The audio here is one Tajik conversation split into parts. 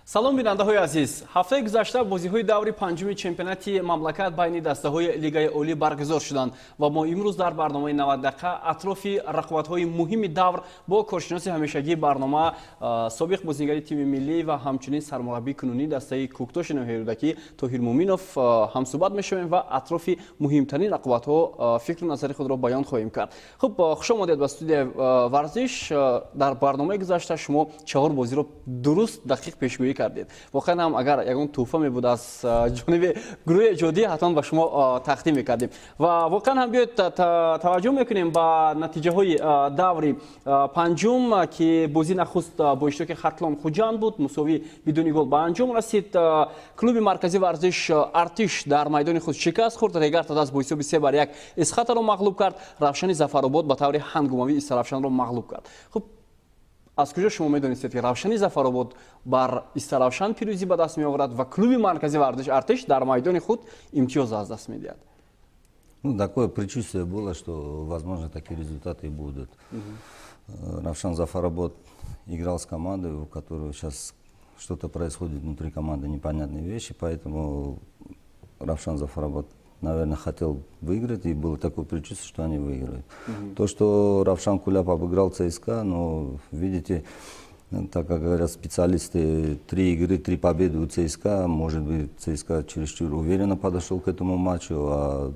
Салом, бинандаҳои азиз. Ҳафтаи гузашта бозиҳои даври панҷуми чемпионати мамлакат байни дастаҳои Лигаи Олӣ баргузор шуданд ва мо имрӯз дар барномаи 90 дақиқа атрофи рақобатҳои муҳими давр бо коршиноси ҳамешагии барнома, собиқ бозигари тими миллӣ ва ҳамчунин сармураббии кунунии дастаи Кӯктоши ноҳияи Рӯдакӣ Тоҳир Муъминов ҳамсӯҳбат мешавем ва атрофи муҳимтарин рақобатҳо фикру назари худро баён хоҳем кард. Хуб, хуш омадед ба студияи варзиш. Дар барномаи гузашта шумо чаҳор бозиро дуруст, дақиқ пешгӯӣ кардед. Воқеан ҳам, агар ягон тӯҳфа мебуд аз ҷониби гурӯҳи эҷодӣ, ҳатман ба шумо тақдим мекардем. Ва воқеан ҳам, биёед, таваҷҷӯҳ мекунем ба натиҷаҳои даври панҷум, ки бозии нахуст бо иштироки Хатлон Хуҷанд буд, мусовӣ бидуни гол ба анҷом расид. Клуби марказии варзиш Артиш дар майдони худ шикаст хӯрд. Регар ТадАЗ бо ҳисоби 3-1 Эсхатаро мағлуб кард. Равшани Зафаробод ба таври ҳангомавӣ Истаравшанро мағлуб кард. Хуб, аз куҷо шумо медонистед, ки Равшани Зафаробод бар Истаравшан пирӯзӣ ба даст меоварад ва клуби марказии варзиш Артиш дар майдони худ имтиёз аз даст медиҳад? Ну, такое предчувствие было, что, возможно, такие результаты и будут. Равшан Зафарабод играл с командой, у которой сейчас что-то происходит внутри команды, непонятные вещи, поэтому Равшан Зафарабод, наверное, хотел выиграть, и было такое предчувствие, что они выиграют. То, что Равшан Куляб обыграл ЦСКА, ну, видите, так как говорят специалисты, три игры, три победы у ЦСКА, может быть, ЦСКА чересчур уверенно подошел к этому матчу, а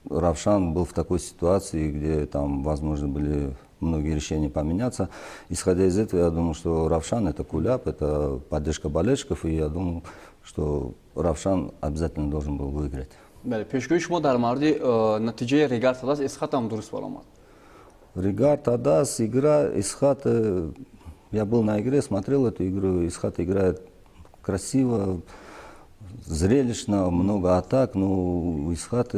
Равшан был в такой ситуации, где там, возможно, были многие решения поменяться. Исходя из этого, я думаю, что Равшан — это Куляб, это поддержка болельщиков, и я думаю, что Равшан обязательно должен был выиграть. Бале, пешгӯии шумо дар мавриди натиҷаи Регар ТадАЗ Эсхат ҳам дуруст баромад. Регар ТадАЗ, игра, Эсхат, я был на игре, смотрел эту игру. Эсхат играет красиво, зрелищно, много атак, но у Эсхата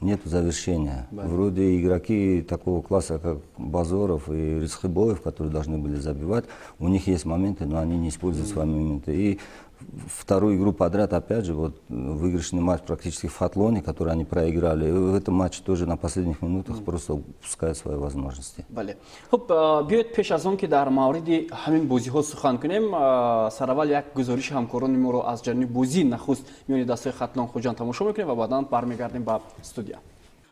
нет завершения. Вроде игроки такого класса, как Базоров и Рисхибоев, которые должны были забивать, у них есть моменты, но они не используют свои моменты. И вторую игру подряд, опять же, вот выигрышный матч практически в Хатлоне, который они проиграли, и в этом матче тоже на последних минутах просто упускают свои возможности. Бале, хуб, биёед, пеш аз он ки дар мавриди ҳамин бозиҳо сухан кунем, сараввал як гузориши ҳамкорони моро аз ҷараёни бозии нахуст миёни дастаи Хатлон Хуҷанд тамошо мекунем ва баъдан бармегардем ба студия.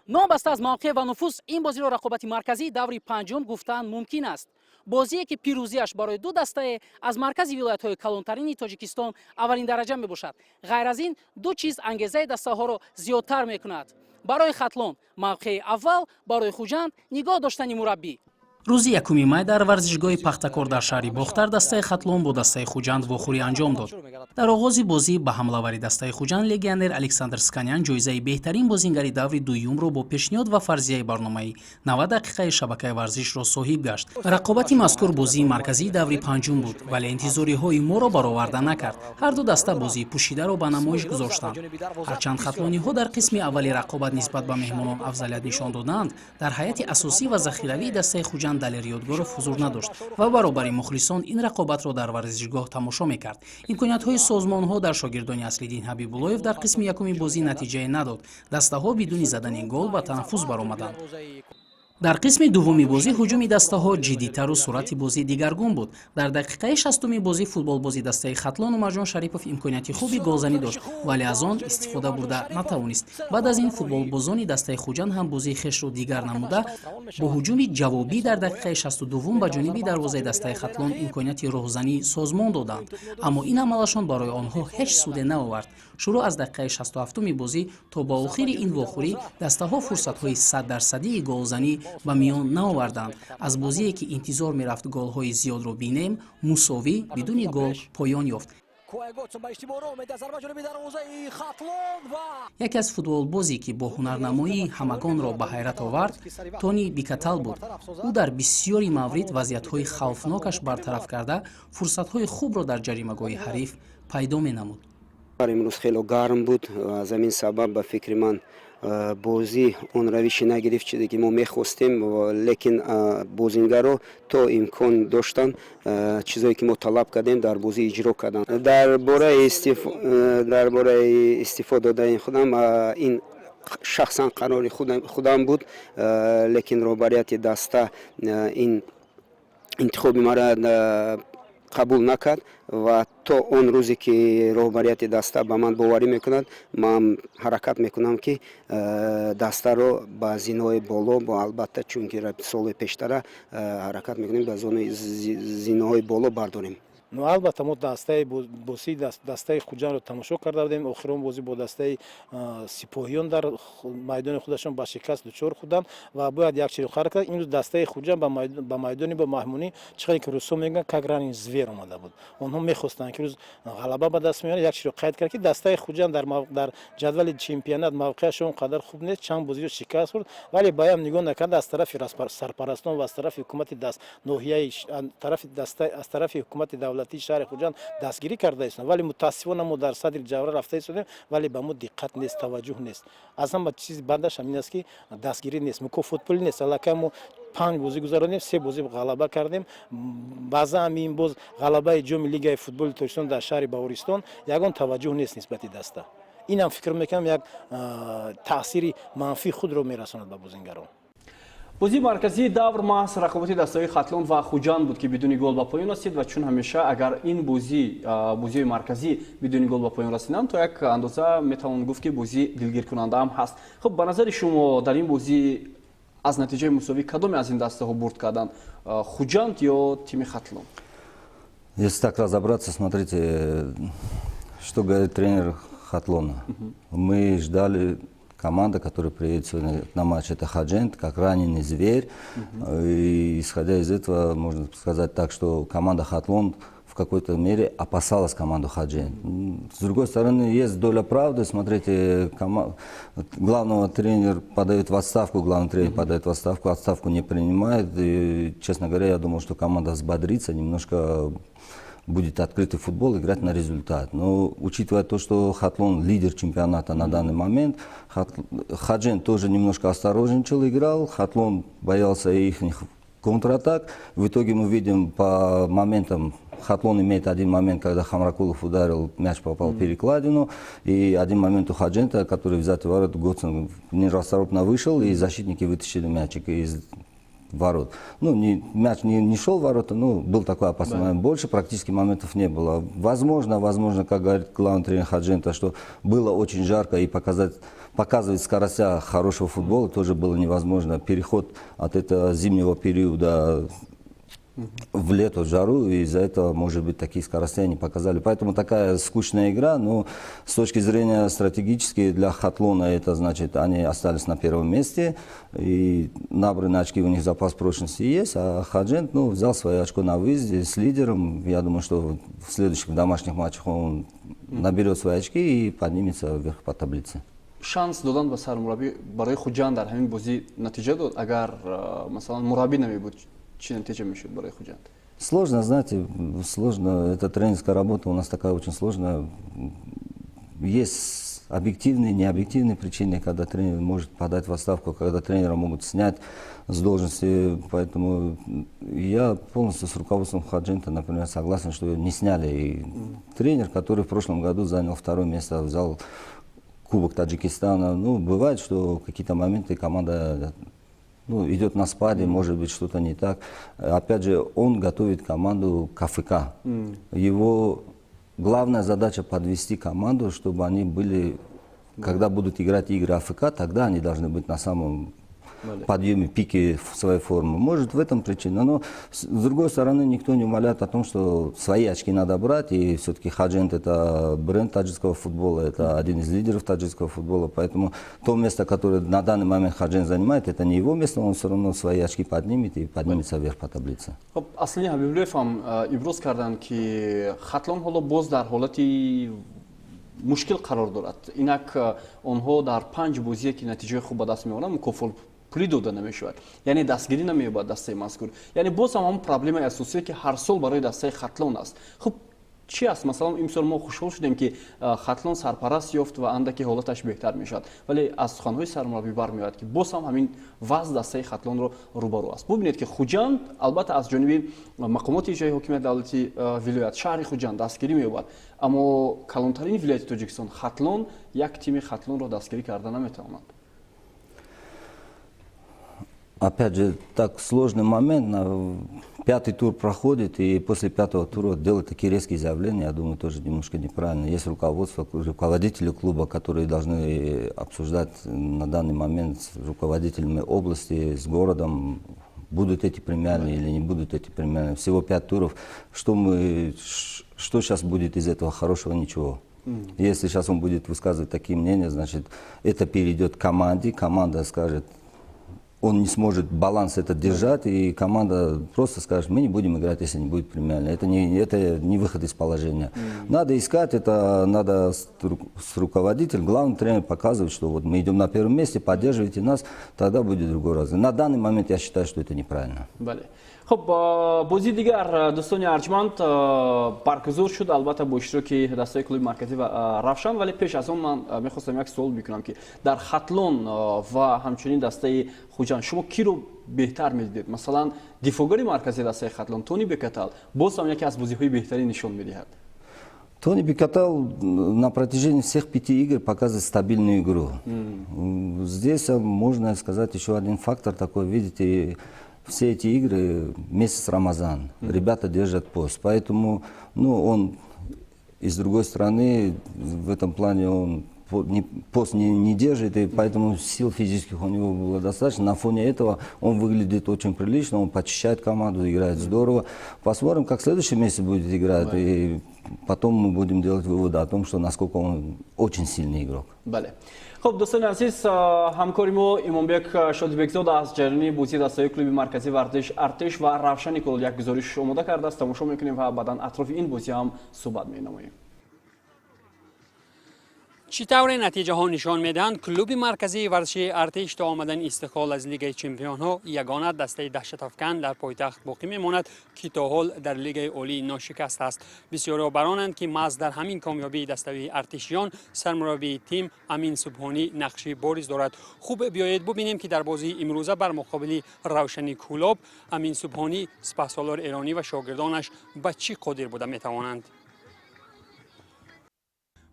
Новобаста аз мавқеъ ва нуфуз, ин бозиро рақобати марказии даври панҷум гуфтан мумкин аст. Бозие, ки пирӯзиаш барои ду дастае аз маркази вилоятҳои калонтарини Тоҷикистон аввалин дараҷа мебошад. Ғайр аз ин, ду чиз ангезаи дастаҳоро зиёдтар мекунад: барои Хатлон мавқеи аввал, барои Хуҷанд нигоҳ доштани мураббӣ. Рӯзи 1 май дар варзишгоҳи Пахтакор дар шаҳри Бохтар дастаи Хатлон бо дастаи Хуҷанд вохӯрӣ анҷом дод. Дар оғози бозӣ ба ҳамлавари дастаи Хуҷанд, легионер Александр Сканян, ҷоизаи беҳтарин бозингари даври дуюмро бо пешниҳод ва фарзияи барномаи 90 дақиқаи шабакаи варзишро соҳиб гашт. Рақобати мазкур бозии марказии даври панҷум буд, вале интизориҳои моро бароварда накард. Ҳарду даста бозии пӯшидаро ба намоиш гузоштанд. Ҳарчанд хатлониҳо дар қисми аввали рақобат нисбат ба меҳмонон афзалият нишон доданд, дар ҳайати асосӣ ва захиравии дастаи Хуҷанд Далер Ёдгоров ҳузур надошт ва баробари мухлисон ин рақобатро дар варзишгоҳ тамошо мекард. Имкониятҳои созмонҳо дар шогирдони Аслиддин Ҳабибуллоев дар қисми якуми бозӣ натиҷае надод. Дастаҳо бидуни задани гол ба танаффус баромаданд. Дар қисми дуввуми бозӣ ҳуҷуми дастаҳо ҷиддитару суръати бозӣ дигаргун буд. Дар дақиқаи 60-уми бозӣ футболбози дастаи Хатлон Умарҷон Шарипов имконияти хуби голзанӣ дошт, вале аз он истифода бурда натавонист. Баъд аз ин футболбозони дастаи Хуҷанд ҳам бозии хешро дигар намуда, бо ҳуҷуми ҷавобӣ дар дақиқаи 62-вум ба ҷониби дарвозаи дастаи Хатлон имконияти роҳзанӣ созмон доданд, аммо ин амалашон барои онҳо ҳеҷ суде наовард. Шурӯъ аз дақиқаи 67-уми бозӣ то ба охири ин вохӯрӣ дастаҳо фурсатҳои 100-дарсадии голзанӣ ба миён наоварданд. Аз бозие, ки интизор мерафт голҳои зиёдро бинем, мусовӣ бидуни гол поён ёфт. Яке аз футболбозе, ки бо ҳунарнамоӣ ҳамагонро ба ҳайрат овард, Тони Бикатал буд. Ӯ дар бисёри маврид вазъиятҳои хавфнокаш бартараф карда, фурсатҳои хубро дар ҷаримагоҳи ҳариф пайдо менамуд. Имрӯз хело гарм буд. Аз ҳамин сабаб, ба фикри ман, бозӣ он равиши нагирифт, чизе ки мо мехостем, лекин бозингаро то имкон доштанд, чизое ки мо талаб кардем, дар бозӣ иҷро карданд. Дар бораи истифо додани худам, ин шахсан қарори худам буд, лекин роҳбарияти даста ин интихоби маро қабул накард ва То он рӯзе ки роҳбарияти даста ба ман боварӣ мекунад, ман ҳаракат мекунам, ки дастаро ба зинаҳои боло, албатта, чунки соли пештара ҳаракат мекунем, ба зинаҳои боло бардорем. Ну, албатта, мо дастаи бозии дастаи Хуҷандро тамошо карда будем. Охирон бозӣ бо дастаи Сипоҳиён дар майдони худашон ба шикаст дучор худанд ва бояд як чиро қайд кард: имрӯз дастаи Хуҷанд ба майдони бо маҳмунӣ, чӣ қадре ки русо мегӯянд, как раненый зверь омада буд. Онҳо мехостанд, ки рӯз ғалаба ба даст меоранд. Як чиро қайд кард, ки дастаи Хуҷанд дар ҷадвали чемпионат мавқеаш он қадар хуб нест, чанд бозиро шикаст хӯрд, вале ба ям нигоҳ накарда, аз тарафи сарпарастон ва аз тарафи ҳукумати ноҳияи аз тарафи ҳукумати давлатии шаҳри Хуҷанд дастгирӣ карда истоданд. Вале, мутаассифона, мо дар садри ҷавра рафта истодем, вале ба мо диққат нест, таваҷҷӯҳ нест. Аз ҳама чизи бадаш ҳамин аст, ки дастгирӣ нест, мукофотпулӣ нест. Аллакай мо панҷ бозӣ гузаронем, се бозӣ ғалаба кардем. Баъзан ин боз ғалабаи ҷоми Лигаи футболи Тоҷикистон дар шаҳри Баҳористон, ягон таваҷҷӯҳ нест нисбати даста. Инам, фикр мекунам, як таъсири манфии худро мерасонад ба бозингарон. Бозии марказии давр маҳз рақобати дастаҳои Хатлон ва Хуҷанд буд, ки бидуни гол ба поён расид. Ва чун ҳамеша, агар ин бозӣ, бозиҳои марказӣ бидуни гол ба поён расиданд, то як андоза метавон гуфт, ки бозӣ дилгиркунандаам ҳаст. Хуб, ба назари шумо, дар ин бозӣ аз натиҷаи мусовӣ кадоме аз ин дастаҳо бурд карданд, Хуҷанд ё тими Хатлон? Если так разобраться, смотрите, что говорит тренер Хатлона. Мы ждали команда, которая приедет сегодня на матч, это Худжанд, как раненый зверь. И, исходя из этого, можно сказать так, что команда Хатлон в какой-то мере опасалась команду Худжанд. С другой стороны, есть доля правды. Смотрите, главного тренер подает в отставку, главный тренер подает в отставку, отставку не принимает. И, честно говоря, я думал, что команда взбодрится, немножко будет открытый футбол, играть на результат. Но, учитывая то, что Хатлон лидер чемпионата на данный момент, Худжанд тоже немножко осторожничал, играл, Хатлон боялся их контратак. В итоге мы видим по моментам: Хатлон имеет один момент, когда Хамракулов ударил, мяч попал в перекладину, и один момент у Худжанда, который в взятый ворот Готсон нерасторопно вышел, и защитники вытащили мячик из ворот. Ну, не, мяч не шел в ворота, но был такой опасный момент. Больше практически моментов не было. Возможно, как говорит главный тренер Худжанда, что было очень жарко и показывать скоростя хорошего футбола тоже было невозможно. Переход от этого зимнего периода в лето, в жару, и из-за этого, может быть, такие скорости они показали. Поэтому такая скучная игра, но с точки зрения стратегической для Хатлона это значит, они остались на первом месте, и набранные очки, у них запас прочности есть, а Худжанд, ну, взял свое очко на выезде с лидером. Я думаю, что в следующих домашних матчах он наберет свои очки и поднимется вверх по таблице. Шанс додан ба сармураббӣ барои Хуҷанд дар ҳамин бозӣ натиҷа дод? Агар масалан мураббӣ намебуд, чӣ натиҷа мешуд барои Хуҷанд? Сложно, знаете, сложно. Это тренерская работа у нас такая очень сложная. Есть объективные, необъективные причины, когда тренер может подать в отставку, когда тренера могут снять с должности. Поэтому я полностью с руководством Худжанда, например, согласен, что не сняли. И тренер, который в прошлом году занял второе место, взял Кубок Таджикистана. Ну, бывает, что какие-то моменты команда, ну, идет на спаде, может быть, что-то не так. Опять же, он готовит команду к АФК. Его главная задача — подвести команду, чтобы они были, когда будут играть игры АФК, тогда они должны быть на самом подъеме, пике своей формы. Может, в этом причина. Но, с другой стороны, никто не умаляет о том, что свои очки надо брать. И все-таки Худжанд — это бренд таджикского футбола, это один из лидеров таджикского футбола. Поэтому то место, которое на данный момент Худжанд занимает, это не его место, он все равно свои очки поднимет и поднимется вверх по таблице. Хуб, Аслини Ҳабибуллоев ҳам иброз карданд, ки Хатлон ҳоло боз дар ҳолати мушкил қарор дорад. Инак онҳо дар панҷ бозие, ки натиҷаи хуб ба даст меоранд, мукофот пулӣ дода намешавад, яъне дастгирӣ намеёбад дастаи мазкур. Яъне боз ҳам ҳамон проблемаи асосие, ки ҳар сол барои дастаи Хатлон аст. Хуб, чӣ аст? Масалан, имсол мо хушҳол шудем, ки Хатлон сарпараст ёфт ва андаке ҳолаташ беҳтар мешавад, вале аз суханҳои сармураббӣ бармеояд, ки боз ҳам ҳамин вазъ дастаи Хатлонро рӯбарӯ аст. Бубинед, ки Хуҷанд албатта аз ҷониби мақомоти иҷроии ҳокимияти давлати вилоят, шаҳри Хуҷанд дастгирӣ меёбад, аммо калонтарин вилояти Тоҷикистон Хатлон як тими Хатлонро дастгирӣ карда наметавонад. Опять же, так сложный момент. Пятый тур проходит, и после пятого тура делать такие резкие заявления, я думаю, тоже немножко неправильно. Есть руководство, руководители клуба, которые должны обсуждать на данный момент с руководителями области, с городом, будут эти премиальные или не будут эти премиальные. Всего пять туров. Что сейчас будет из этого хорошего? Ничего. Если сейчас он будет высказывать такие мнения, значит, это перейдет к команде, команда скажет, он не сможет баланс этот держать, и команда просто скажет: «Мы не будем играть, если не будет премиальной». Это не выход из положения. Надо искать, это надо с руководителем, главный тренер показывать, что вот мы идем на первом месте, поддерживайте нас, тогда будет другой раз. На данный момент я считаю, что это неправильно. Бале, хуб, бозии дигар, дӯстони арҷманд, баргузор шуд, албатта бо иштироки дастаи клуби марказӣ ва Равшан. Вале пеш аз он ман мехостам як суол бикунам, ки дар Хатлон ва ҳамчунин дастаи Хуҷанд шумо киро беҳтар медидед? Масалан, дифоъгари марказии дастаи Хатлон Тони Бекатал боз ҳам яке аз бозиҳои беҳтарин нишон медиҳад. Тони Бекатал на протяжении всех пяти игр показывает стабильную игру. Здесь можно сказать еще один фактор такой, видите, все эти игры месяц Рамазан, ребята держат пост, поэтому, ну, он и с другой стороны, в этом плане он пост не держит, и поэтому сил физических у него было достаточно. На фоне этого он выглядит очень прилично, он подчищает команду, играет здорово. Посмотрим, как в следующем месяце будет играть, и потом мы будем делать выводы о том, что насколько он очень сильный игрок. Бале. Хуб, дӯстони азиз, ҳамкори мо Имомбек Шодибекзода аз ҷараёни бозии дастаҳои клуби марказии варзиш Артиш ва Равшани Кӯлоб як гузориш омода кардааст. Тамошо мекунем ва баъдан атрофи ин бозӣ ҳам суҳбат менамоем. Чӣ тавре натиҷаҳо нишон медиҳанд, клуби марказии варзишии Артиш то омадани Истиқлол аз Лигаи чемпионҳо ягона дастаи даҳшатафкан дар пойтахт боқӣ мемонад, ки то ҳол дар Лигаи олӣ ношикаст аст. Бисёриҳо бар онанд, ки маҳз дар ҳамин комёбии даставии артишиён сармураббии тим Амин Субҳонӣ нақши бориз дорад. Хуб, биёед бубинем, ки дар бозии имрӯза бар муқобили Равшани Кӯлоб Амин Субҳонӣ, сипаҳсолори эронӣ, ва шогирдонаш ба чӣ қодир буда метавонанд.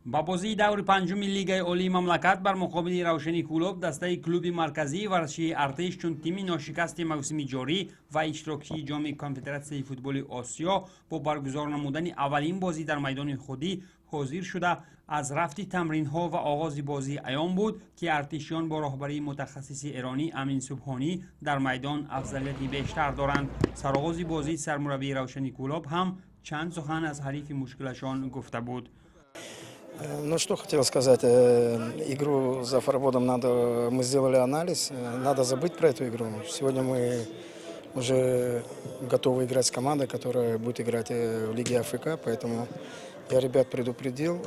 Ба бозии даври панҷуми Лигаи олии мамлакат бар муқобили Равшани Кӯлоб дастаи клуби марказии варзишии Артиш чун тими ношикасти мавсими ҷорӣ ва иштирокчии Ҷоми Конфедератсияи футболи Осиё бо баргузор намудани аввалин бозӣ дар майдони худӣ ҳозир шуда. Аз рафти тамринҳо ва оғози бозӣ аён буд, ки артишиён бо роҳбарии мутахассиси эронӣ Амин Субҳонӣ дар майдон афзалияти бештар доранд. Сароғози бозӣ сармураббии Равшани Кӯлоб ҳам чанд сухан аз ҳарифи мушкилашон гуфта буд. Ну, что хотел сказать. Игру с Зафарабодом надо, мы сделали анализ, надо забыть про эту игру. Сегодня мы уже готовы играть с командой, которая будет играть в Лиге АФК, поэтому я ребят предупредил,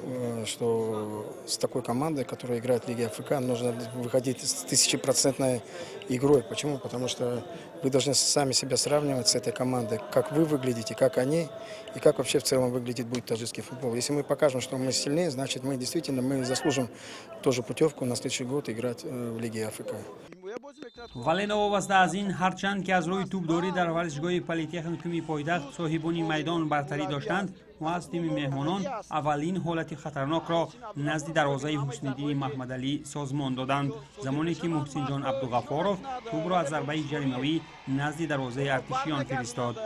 что с такой командой, которая играет в Лиге АФК, нужно выходить с тысячепроцентной игрой. Почему? Потому что вы должны сами себя сравнивать с этой командой, как вы выглядите, как они и как вообще в целом выглядит будет таджикский футбол. Если мы покажем, что мы сильнее, значит, мы действительно мы заслужим тоже путевку на следующий год играть в Лиге АФК. Вале новобаста аз ин, ҳарчанд ки аз рӯи тӯбдорӣ дар варзишгоҳи Политехникуми пойтахт соҳибони майдон бартарӣ доштанд, аз тими меҳмонон аввалин ҳолати хатарнокро назди дарвозаи Ҳусниддини Маҳмадалӣ созмон доданд, замоне ки Муҳсинҷон Абдуғаффоров тӯбро аз зарбаи ҷаримавӣ назди дарвозаи артишиён фиристод.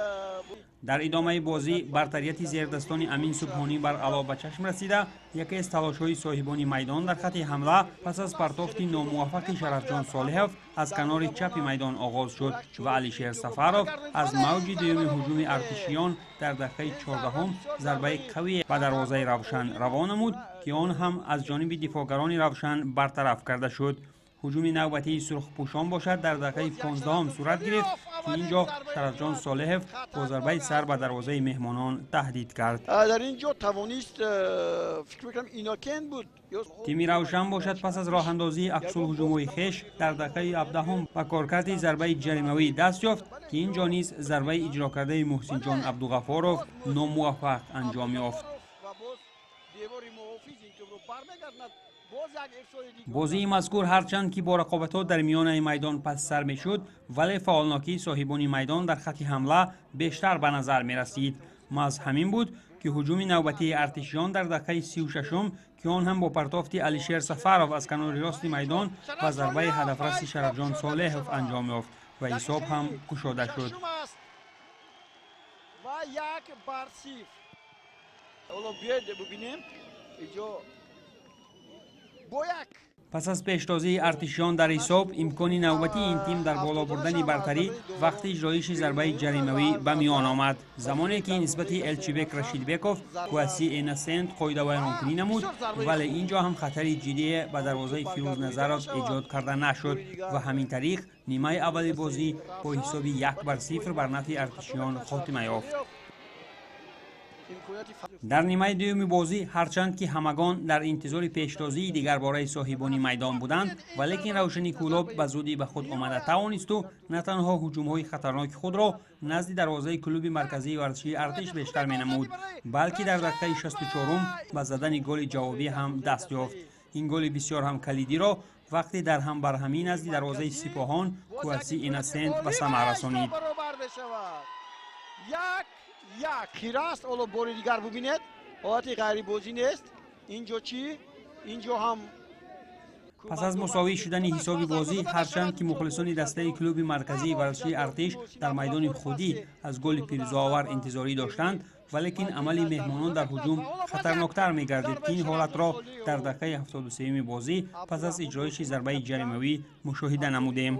Дар идомаи бозӣ бартарияти зердастони Амин Субҳонӣ бар ало ба чашм расида, яке аз талошҳои соҳибони майдон дар хатти ҳамла пас аз партофти номуваффақи Шарафҷон Солиҳов аз канори чапи майдон оғоз шуд ва Алишер Сафаров аз мавҷи дуюми ҳуҷуми артишиён дар дақиқаи 14-ум зарбаи қавие ба дарвозаи Равшан равон намуд, ки он ҳам аз ҷониби дифоъгарони Равшан бартараф карда шуд. Ҳуҷуми навбатии сурхпӯшон бошад, дар дақиқаи 15-ум сурат гирифт, ки ин ҷо Шарафҷон Солеҳев бо зарбаи сар ба дарвозаи меҳмонон таҳдид кард. Дар ин ҷо тавонист, фикр мекунам, Инокен буд. Тими Равшан бошад, пас аз роҳандозии аксулҳуҷумҳои хеш дар дақиқаи 17-ум ба коркарди зарбаи ҷаримавӣ даст ёфт, ки ин ҷо низ зарбаи иҷрокардаи Муҳсинҷон Абдуғаффоров номуваффақ анҷом ёфт. Девори муҳофиз ин тӯбро бармегардонад. Боз як ирсоли дигар. Бозии мазкур, ҳарчанд ки бо рақобатҳо дар миёнаи майдон паси сар мешуд, вале фаъолнокии соҳибони майдон дар хатти ҳамла бештар ба назар мерасид. Маҳз ҳамин буд, ки ҳуҷуми навбатии артишиён дар дақиқаи 36-ум, ки он ҳам бо партофти Алишер Сафаров аз канори рости майдон ва зарбаи ҳадафраси Шарафҷон Солеҳов анҷом ёфт. Ва ҳисоб ҳам кушода шуд. Ва 1-0. Ҳоло биёед бубинем, инҷо бо як. Пас аз пештозии артишиён дар ҳисоб, имкони навбатии ин тим дар боло бурдани бартарӣ вақти иҷроиши зарбаи ҷаримавӣ ба миён омад, замоне ки нисбати Элчибек Рашидбеков Куаси Энасент қоидавайронкунӣ намуд. Вале ин ҷо ҳам хатари ҷиддие ба дарвозаи Фирӯз Назаров эҷод карда нашуд ва ҳамин тариқ нимаи аввали бозӣ бо ҳисоби 1-0 бар нафъи артишиён хотима ёфт. Дар нимаи дуюми бозӣ, ҳарчанд ки ҳамагон дар интизори пештозии дигарбораи соҳибони майдон буданд, валекин Равшани Кӯлоб ба зудӣ ба худ омада тавонисту на танҳо ҳуҷумҳои хатарноки худро назди дарвозаи клуби марказии варзишии Артиш бештар менамуд, балки дар дақиқаи 64-ум ба задани голи ҷавобӣ ҳам даст ёфт. Ин голи бисёр ҳам калидиро вақте дар ҳамбарҳамӣ назди дарвозаи Сипоҳон Куаси Инасент ба самар расонид. 1-1 хира аст. Ҳоло бори дигар бубинед, ҳолати ғайрибозӣ нест. Инҷо чӣ? Инҷо ҳам. Пас аз мусовӣ шудани ҳисоби бозӣ, ҳарчанд ки мухлисони дастаи клуби марказии варзишии Артиш дар майдони худӣ аз голи пирӯзоовар интизорӣ доштанд, валекин амали меҳмонон дар ҳуҷум хатарноктар мегардид, ки ин ҳолатро дар дақиқаи 73-юми бозӣ пас аз иҷроиши зарбаи ҷаримавӣ мушоҳида намудем.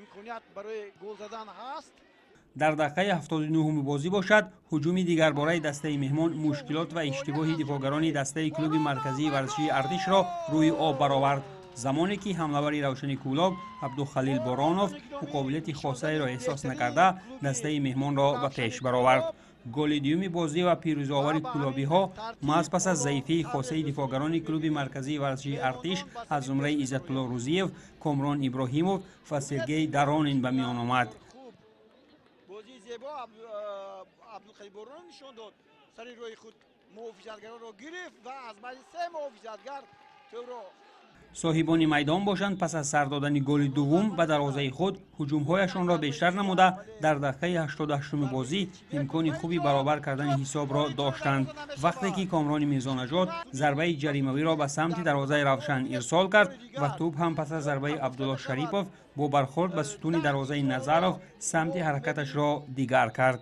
Имконият барои гол задан ҳаст. Дар дақиқаи 79-уми бозӣ бошад, ҳуҷуми дигарбораи дастаи меҳмон мушкилот ва иштибоҳи дифоъгарони дастаи клуби марказии варзишии Артишро рӯи об баровард, замоне ки ҳамлавари Равшани Кӯлоб Абдухалил Боронов муқобилияти хосаеро эҳсос накарда, дастаи меҳмонро ба пеш баровард. Голи дуюми бозӣ ва пирӯзиовари кӯлобиҳо маҳз пас аз заифии хосаи дифоъгарони клуби марказии варзишии Артиш аз зумраи Иззатулло Рӯзиев, Комрон Иброҳимов ва Сергей Даронин ба миён омад. Бозии зебо Абдулхалил Боронов нишон дод. Сари роҳи худ муҳофизатгаронро гирифт ва аз байни се муҳофизатгар тӯбро. Соҳибони майдон бошанд, пас аз сар додани голи дуввум ба дарвозаи худ, ҳуҷумҳояшонро бештар намуда, дар дақиқаи 88-уми бозӣ имкони хуби баробар кардани ҳисобро доштанд, вақте ки Комрони Мирзонаҷод зарбаи ҷаримавиро ба самти дарвозаи Равшан ирсол кард ва тӯб ҳам пас аз зарбаи Абдулло Шарипов бо бархӯрд ба сутуни дарвозаи Назаров самти ҳаракаташро дигар кард.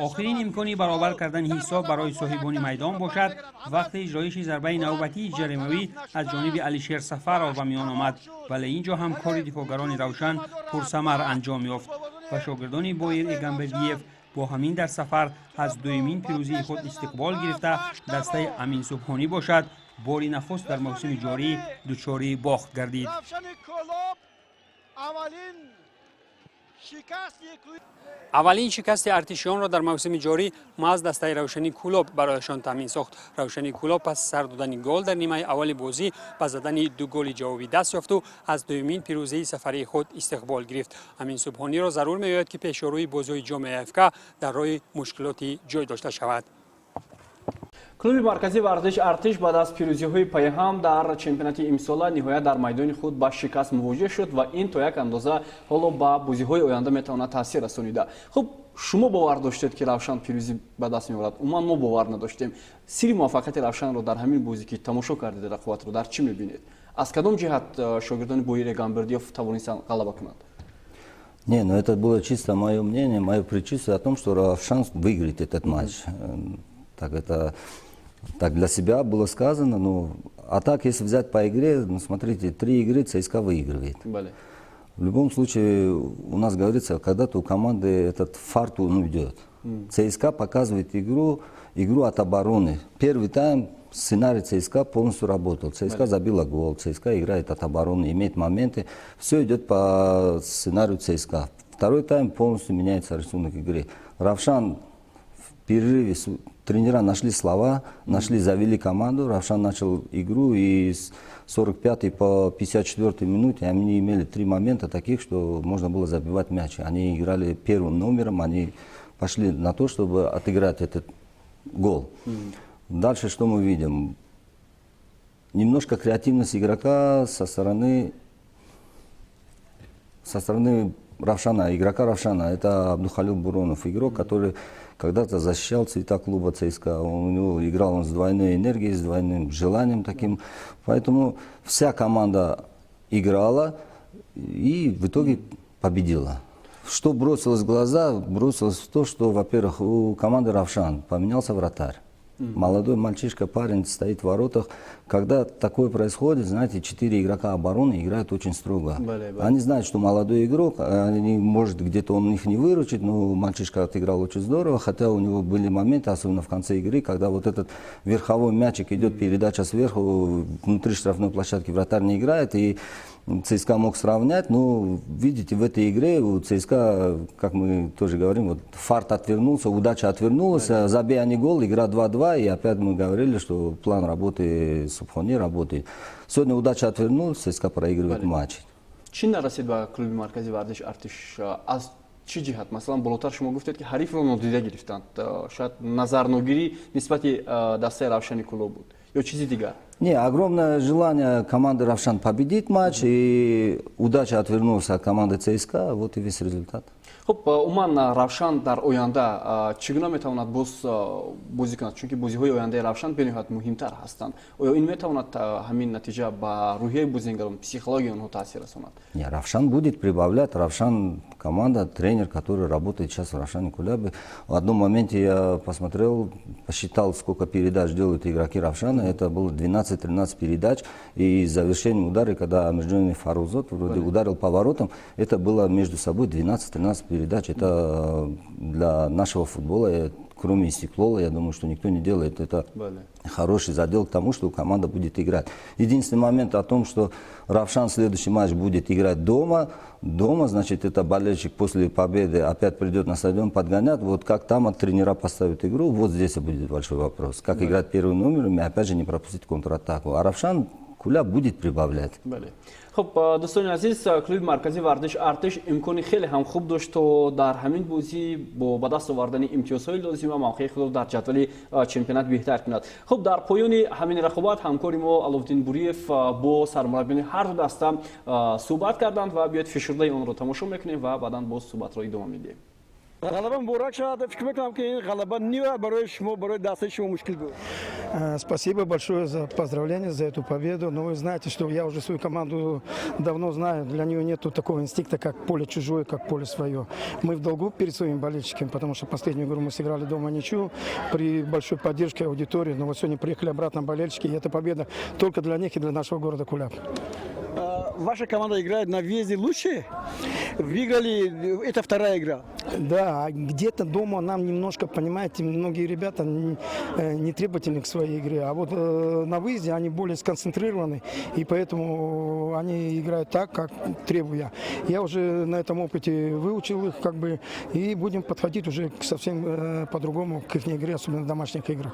Охирин имкони баробар кардани ҳисоб барои соҳибони майдон бошад, вақти иҷроиши зарбаи навбатии ҷаримавӣ аз ҷониби Алишер Сафаров ба миён омад, вале ин ҷо ҳам кори дифоъгарони Равшан пурсамар анҷом ёфт ва шогирдони Боир Эгамбердиев бо ҳамин дар сафар аз дуюмин пирӯзии худ истиқбол гирифта, дастаи Амин Субҳонӣ бошад, бори нахуст дар мавсими ҷорӣ дучори бохт гардид. Аввалин шикасти Аввалин шикасти артишиёнро дар мавсими ҷорӣ маҳз дастаи Равшани Кӯлоб барояшон таъмин сохт. Равшани Кӯлоб пас сар додани гол дар нимаи аввали бозӣ ба задани ду голи ҷавобӣ даст ёфту аз дуюмин пирӯзии сафарии худ истиқбол гирифт. Амин Субҳониро зарур меояд, ки пешорӯи бозиҳои ҷоми АФК дар роҳи мушкилоти ҷой дошта шавад. Клуби марказии варзиш Артиш баъд аз пирӯзиҳои пайҳам дар чемпионати имсола ниҳоят дар майдони худ ба шикаст мувоҷеҳ шуд ва ин то як андоза ҳоло ба бозиҳои оянда метавонад таъсир расонида. Хуб, шумо бовар доштед, ки Равшан пирӯзӣ ба даст меорад? Умуман мо бовар надоштем. Сирри муваффақияти Равшанро дар ҳамин бозӣ, ки тамошо кардед рақобатро, дар чӣ мебинед? Аз кадом ҷиҳат шогирдони Боир Эгамбердиев тавонистанд ғалаба кунанд? Не, ну это было чисто мое мнение, мое предчувствие о том, что Равшан выиграет этот матч. Так это так для себя было сказано. Ну, а так, если взять по игре, ну, смотрите, три игры ЦСКА выигрывает. Бале. В любом случае, у нас говорится, когда-то у команды этот фарт, он уйдет. ЦСКА показывает игру, игру от обороны. Первый тайм сценарий ЦСКА полностью работал. ЦСКА забила гол, ЦСКА играет от обороны, имеет моменты. Все идет по сценарию ЦСКА. Второй тайм полностью меняется рисунок игры. Равшан в перерыве тренера нашли слова, нашли, завели команду. Равшан начал игру, и с 45 по 54 минуте они имели три момента таких, что можно было забивать мяч. Они играли первым номером, они пошли на то, чтобы отыграть этот гол. Дальше что мы видим? Немножко креативность игрока со стороны Равшана, игрока Равшана. Это Абдухалил Буронов, игрок, который когда-то защищал цвета клуба ЦСКА. Он, у него играл он с двойной энергией, с двойным желанием таким. Поэтому вся команда играла, и в итоге Победила. Что бросилось в глаза? Бросилось в то, что, во-первых, у команды Равшан поменялся вратарь. Молодой мальчишка, парень стоит в воротах. Когда такое происходит, знаете, четыре игрока обороны играют очень строго. Бале, бале. Они знают, что молодой игрок, они, может, где-то он их не выручит, но мальчишка отыграл очень здорово, хотя у него были моменты, особенно в конце игры, когда вот этот верховой мячик идет, передача сверху, внутри штрафной площадки вратарь не играет, и ЦСКА мог сравнять, но, видите, в этой игре у ЦСКА, как мы тоже говорим, вот фарт отвернулся, удача отвернулась, забей они гол, игра 2-2, и опять мы говорили, что план работы Субхони работает. Сегодня удача отвернулась, ЦСКА проигрывает матч. Чӣ нарасид ба клуби марказии варзиш Артиш, аз чӣ ҷиҳат? Масалан, болотар шумо гуфтед, ки ҳарифро нодида гирифтанд, шояд назарногирӣ нисбати дастаи Равшани Кӯлоб буд ё чизи дигар? Не, огромное желание команды Равшан победить матч, и удача отвернулась от команды ЦСКА, вот и весь результат. Хуб, умуман Равшан дар оянда чӣ гуна метавонад боз бозӣ кунад, чунки бозиҳои ояндаи Равшан бениҳоят муҳимтар ҳастанд? Оё ин метавонад, ҳамин натиҷа, ба рӯҳияи бозигарон, психологияи онҳо таъсир расонад? Не, Равшан будет прибавлять. Равшан команда, тренер, который работает сейчас в Равшане Кулябе. В одном моменте я посмотрел, посчитал, сколько передач делают игроки Равшана. Это было 12-13 передач. И завершением удара, когда Амирджон Фарузот вроде ударил по воротам, это было между собой 12-13 передач. Это для нашего футбола, кроме Истиклола, я думаю, что никто не делает. Это хороший задел к тому, что команда будет играть. Единственный момент о том, что Равшан следующий матч будет играть дома. Дома, значит, это болельщик после победы опять придет на стадион, подгонят. Вот как там от тренера поставят игру, вот здесь и будет большой вопрос. Как играть первым номером и опять же не пропустить контратаку. А Равшан Куляб будет прибавлять. Бале, хуб, дӯстони азиз, клуби марказии варзиш Артиш имкони хеле ҳам хуб дошт, то дар ҳамин бозӣ бо ба даст овардани имтиёзҳои лозима мавқеи худро дар ҷадвали чемпионат беҳтар кунад. Хуб, дар поёни ҳамин рақобат ҳамкори мо Аловдин Буриев бо сармураббиёни ҳар ду даста суҳбат карданд ва биёед, фишурдаи онро тамошо мекунем ва баъдан боз суҳбатро идома медиҳем. Ғалаба муборак шавад. Фикр мекунам, ки ин ғалаба ниҳоят барои шумо, барои дастаи шумо мушкил буд. Спасибо большое за поздравления, за эту победу. Но вы знаете, что я уже свою команду давно знаю. Для нее нету такого инстинкта, как поле чужое, как поле свое. Мы в долгу перед своими болельщиками, потому что последнюю игру мы сыграли дома ничью при большой поддержке аудитории. Но вот сегодня приехали обратно болельщики, и эта победа только для них и для нашего города Куляб. Ваша команда играет на въезде лучше. Выиграли, это вторая игра. Да, где-то дома нам немножко, понимаете, многие ребята не требовательны к своей игре, а вот на выезде они более сконцентрированы, и поэтому они играют так, как требую я. Я уже на этом опыте выучил их, как бы, и будем подходить уже совсем по-другому к их игре, особенно в домашних играх.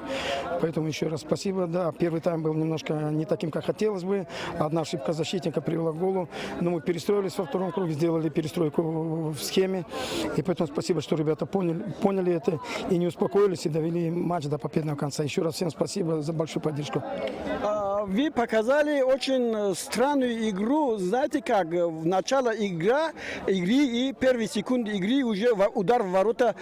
Поэтому еще раз спасибо. Да, первый тайм был немножко не таким, как хотелось бы. Одна ошибка защитника привела к голу, но мы перестроились во втором круге, сделали перестройку в схеме. И поэтому спасибо, что ребята поняли это и не успокоились, и довели матч до победного конца. Еще раз всем спасибо за большую поддержку. Вы показали очень странную игру. Знаете как, в начало игры и первые секунды игры уже удар в ворота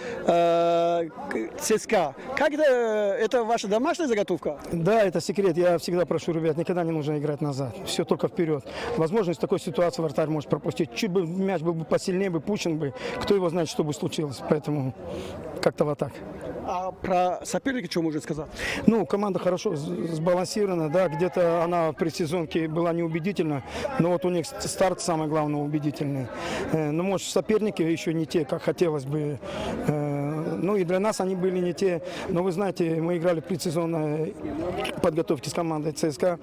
ЦСКА. Как это ваша домашняя заготовка? Да, это секрет. Я всегда прошу ребят, никогда не нужно играть назад. Все только вперед. Возможно, в такой ситуации вратарь может пропустить. Чуть бы мяч был бы посильнее, бы пущен бы, кто его знает, что бы случилось. Поэтому как-то вот так. А про соперника что можно сказать? Ну, команда хорошо сбалансирована, да, где-то она в предсезонке была неубедительна, но вот у них старт, самое главное, убедительный. Но, может, соперники еще не те, как хотелось бы. Ну, и для нас они были не те. Но вы знаете, мы играли в предсезонной подготовке с командой ЦСКА.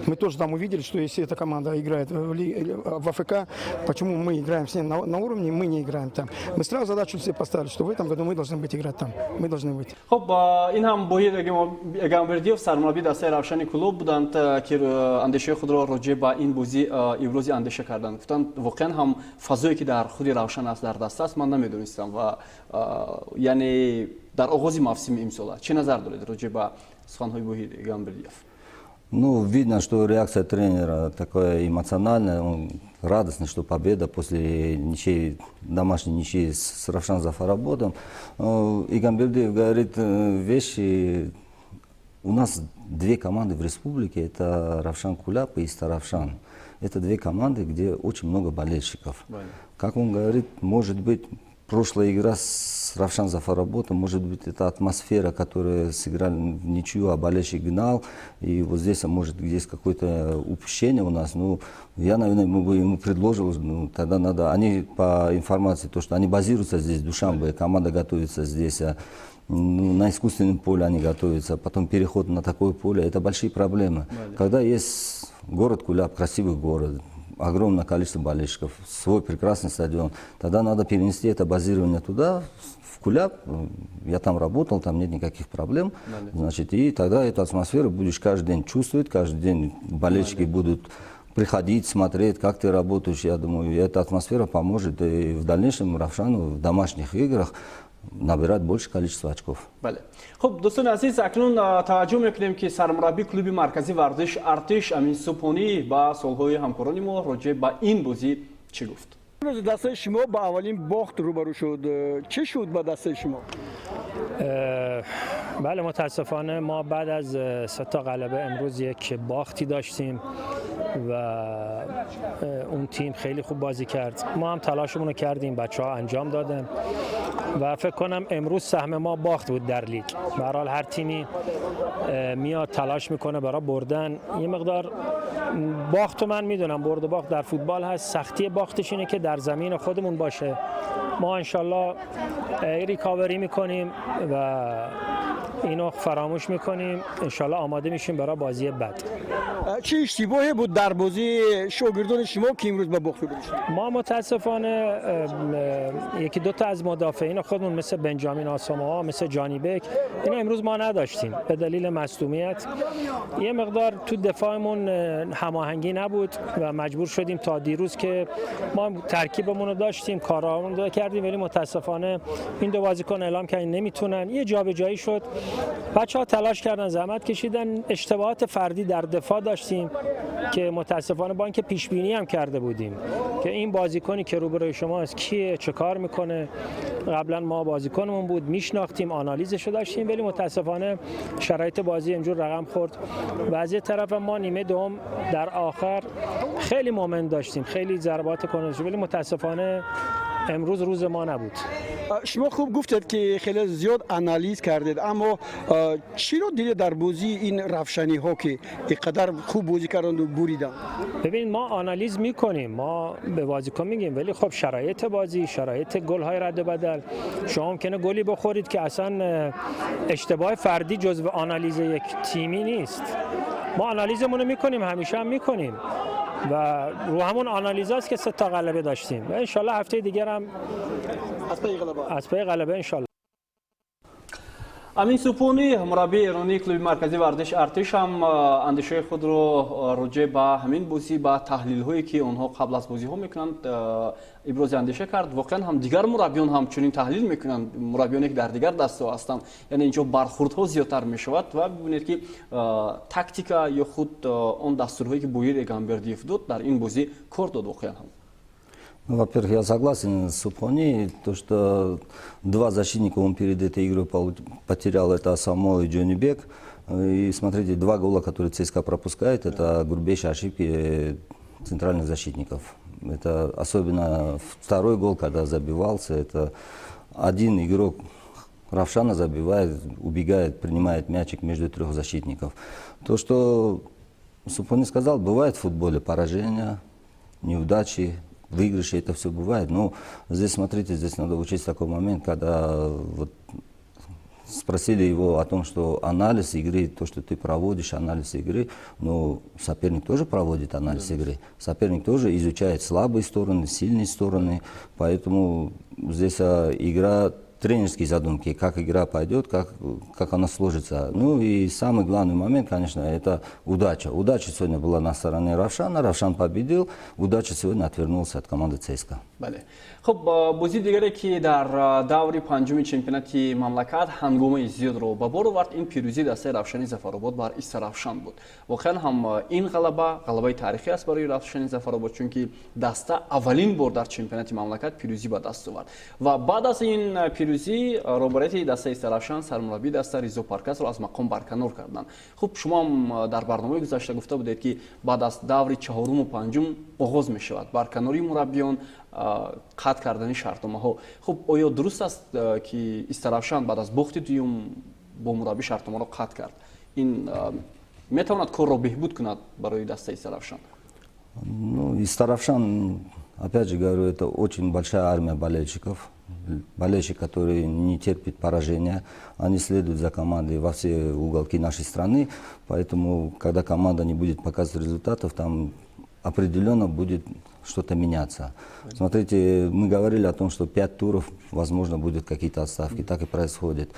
Мы тоже там увидели, что если эта команда играет в АФК, почему мы играем с ней на уровне, мы не играем там. Мы сразу задачу себе поставили, что в этом году мы должны быть играть там. Мы должны быть. Хуб, ин ҳам Боҳир Эгамбердиев, сармураббии дастаи Равшани Кӯлоб буданд, ки андешаи худро роҷеъ ба ин бозӣ ибрози андеша карданд. Гуфтанд, воқеан ҳам фазое, ки дар худи Равшан аст, дар даста аст, ман намедонистам. Ва яъне дар оғози мавсими имсола чӣ назар доред роҷеъ ба суханҳои Боҳир Эгамбердиев? Ну, видно, что реакция тренера такая эмоциональная, он радостный, что победа после ничьей, домашней ничьей с Равшан Зафарободом. Игамбердиев говорит вещи. У нас две команды в республике, это Равшан Куляб и Истаравшан. Это две команды, где очень много болельщиков. Как он говорит, может быть, прошлая игра с Равшан Зафароботом, может быть, это атмосфера, которая сыграли в ничью, а болельщик гнал. И вот здесь, а может, есть какое-то упущение у нас. Ну, я, наверное, бы ему предложил, ну, тогда надо. Они, по информации, то, что они базируются здесь, в Душанбе, команда готовится здесь, ну, на искусственном поле они готовятся, потом переход на такое поле, это большие проблемы. Когда есть город Куляб, красивый город, огромное количество болельщиков, свой прекрасный стадион, тогда надо перенести это базирование туда, в Куляб. Я там работал, там нет никаких проблем. Значит, и тогда эту атмосферу будешь каждый день чувствовать, каждый день болельщики будут приходить, смотреть, как ты работаешь. Я думаю, эта атмосфера поможет и в дальнейшем Равшану в домашних играх набирать больше количество очков. Бале, хуб, дӯстони азиз, акнун таваҷҷӯҳ мекунем, ки сармураббии клуби марказии варзиш Артиш Амин Субҳонӣ ба суолҳои ҳамкорони мо роҷеъ ба ин бозӣ чӣ гуфт. Имрӯз дастаи шумо ба аввалин бохт рӯбарӯ шуд. Чӣ шуд ба дастаи шумо? بله، متاسفانه ما بعد از سه تا غلبه امروز یک باختی داشتیم و اون تیم خیلی خوب بازی کرد. ما هم تلاشمون رو کردیم، بچه ها انجام دادن و فکر کنم امروز سهم ما باخت بود در لیگ. به هر حال هر تیمی میاد تلاش میکنه برای بردن. یه مقدار باخت من میدونم برد و باخت در فوتبال هست. سختی باختش اینه که در زمین خودمون باشه. ما انشالله recovery میکنیم و اینو فراموش میکنیم. انشالله آماده میشیم برای بازی بعد. Чӣ иштибоҳе буд дар бозии шогирдони шумо, ки имрӯз ба бохт рӯбарӯ шуд? ما متاسفانه یکی دو تا از مدافعین خودمون مثل بنجامین آساموآ، مثل جانی بک، اینا امروز ما نداشتیم به دلیل مصدومیت. یه مقدار تو دفاعمون هماهنگی نبود و مجبور شدیم تا دیروز که ما ترکیبمون رو داشتیم، کارامون رو کردیم، ولی متاسفانه این دو بازیکن اعلام کردن نمیتونن. یه جابجایی شد. بچه ها تلاش کردن، زحمت کشیدن. اشتباهات فردی در دفاع داشتیم که متاسفانه با اینکه پیش بینی هم کرده بودیم که این بازیکنی که روبروی شما است کیه، چه کار میکنه، قبلا ما بازیکنمون بود، میشناختیم، آنالیزش رو داشتیم، ولی متاسفانه شرایط بازی اینجور رقم خورد و از یه طرف ما نیمه دوم در آخر خیلی moment داشتیم، خیلی ضربات کنه، ولی متاسفانه امروز روز ما نبود. Шумо хуб гуфтед, ки хеле зиёд анализ кардед, аммо чиро дидед дар бозии ин равшаниҳо, ки ин қадар хуб бозӣ карданду буриданд? ببین، ما آنالیز میکنیم، ما به بازیکن میگیم، ولی خب شرایط بازی، شرایط گل های رد و بدل، شما ممکنه گلی بخورید که اصلا اشتباه فردی جزو آنالیز یک تیمی نیست. ما آنالیزمون رو میکنیم، همیشه هم میکنیم و رو همون آنالیز است که سه تا غلبه داشتیم و انشالله هفته دیگر هم از پی غلبه. از پی غلبه انشالله. Амин Субҳонӣ, мураббии эронии клуби марказии варзиш Артиш, ҳам андешаи худро роҷеъ ба ҳамин бозӣ, ба таҳлилҳое, ки онҳо қабл аз бозиҳо мекунанд, ибрози андеша кард. Воқеан ҳам дигар мураббиён ҳам чунин таҳлил мекунанд, мураббиёне, ки дар дигар дастаҳо ҳастанд. Яъне инҷо бархурдҳо зиёдтар мешавад ва бибинед, ки тактика ё худ он дастурҳое, ки Боир Эгамбердиев дод, дар ин бозӣ кор дод воқеан ҳам. Ну, во-первых, я согласен с Субхони, то, что два защитника он перед этой игрой потерял, это Асамоа и Джонни Бек. И смотрите, два гола, которые ЦСКА пропускает, это грубейшие ошибки центральных защитников. Это особенно второй гол, когда забивался, это один игрок Равшана забивает, убегает, принимает мячик между трех защитников. То, что Субхони сказал, бывает в футболе поражения, неудачи, выигрыши, это все бывает. Но здесь, смотрите, здесь надо учесть такой момент, когда вот спросили его о том, что анализ игры, то, что ты проводишь анализ игры, но соперник тоже проводит анализ игры. Соперник тоже изучает слабые стороны, сильные стороны. Поэтому здесь игра тренерские задумки, как игра пойдет, как она сложится. Ну и самый главный момент, конечно, это удача. Удача сегодня была на стороне Равшана, Равшан победил, удача сегодня отвернулся от команды ЦСКА. Бале, хуб, бозии дигаре, ки дар даври панҷуми чемпионати мамлакат ҳангомаи зиёдро ба бор овард, ин пирӯзии дастаи Равшани Зафаробод бар Истаравшан буд. Воқеан ҳам ин ғалаба ғалабаи таърихӣ аст барои Равшани Зафаробод, чунки даста аввалин бор дар чемпионати мамлакат пирӯзӣ ба даст овард ва баъд аз ин пирӯзӣ. пирӯзӣ роҳбарияти дастаи Истаравшан сармураббии даста Ризо Паркасро аз мақом барканор карданд. Хуб, шумоам дар барномаи гузашта гуфта будед, ки баъд аз даври чаҳоруму панҷум оғоз мешавад барканории мураббиён, қатъ кардани шартномаҳо. Хуб, оё дуруст аст, ки Истаравшан баъд аз бохти дуюм бо мураббӣ шартномаро қатъ кард? Ин метавонад корро беҳбуд кунад барои дастаи Истаравшан? Ну, Истаравшан, опять же говорю, это очень большая армия болельщиков. Болельщик, который не терпит поражения. Они следуют за командой во все уголки нашей страны. Поэтому, когда команда не будет показывать результатов, там определенно будет что-то меняться. Смотрите, мы говорили о том, что пять туров, возможно, будут какие-то отставки. Так и происходит.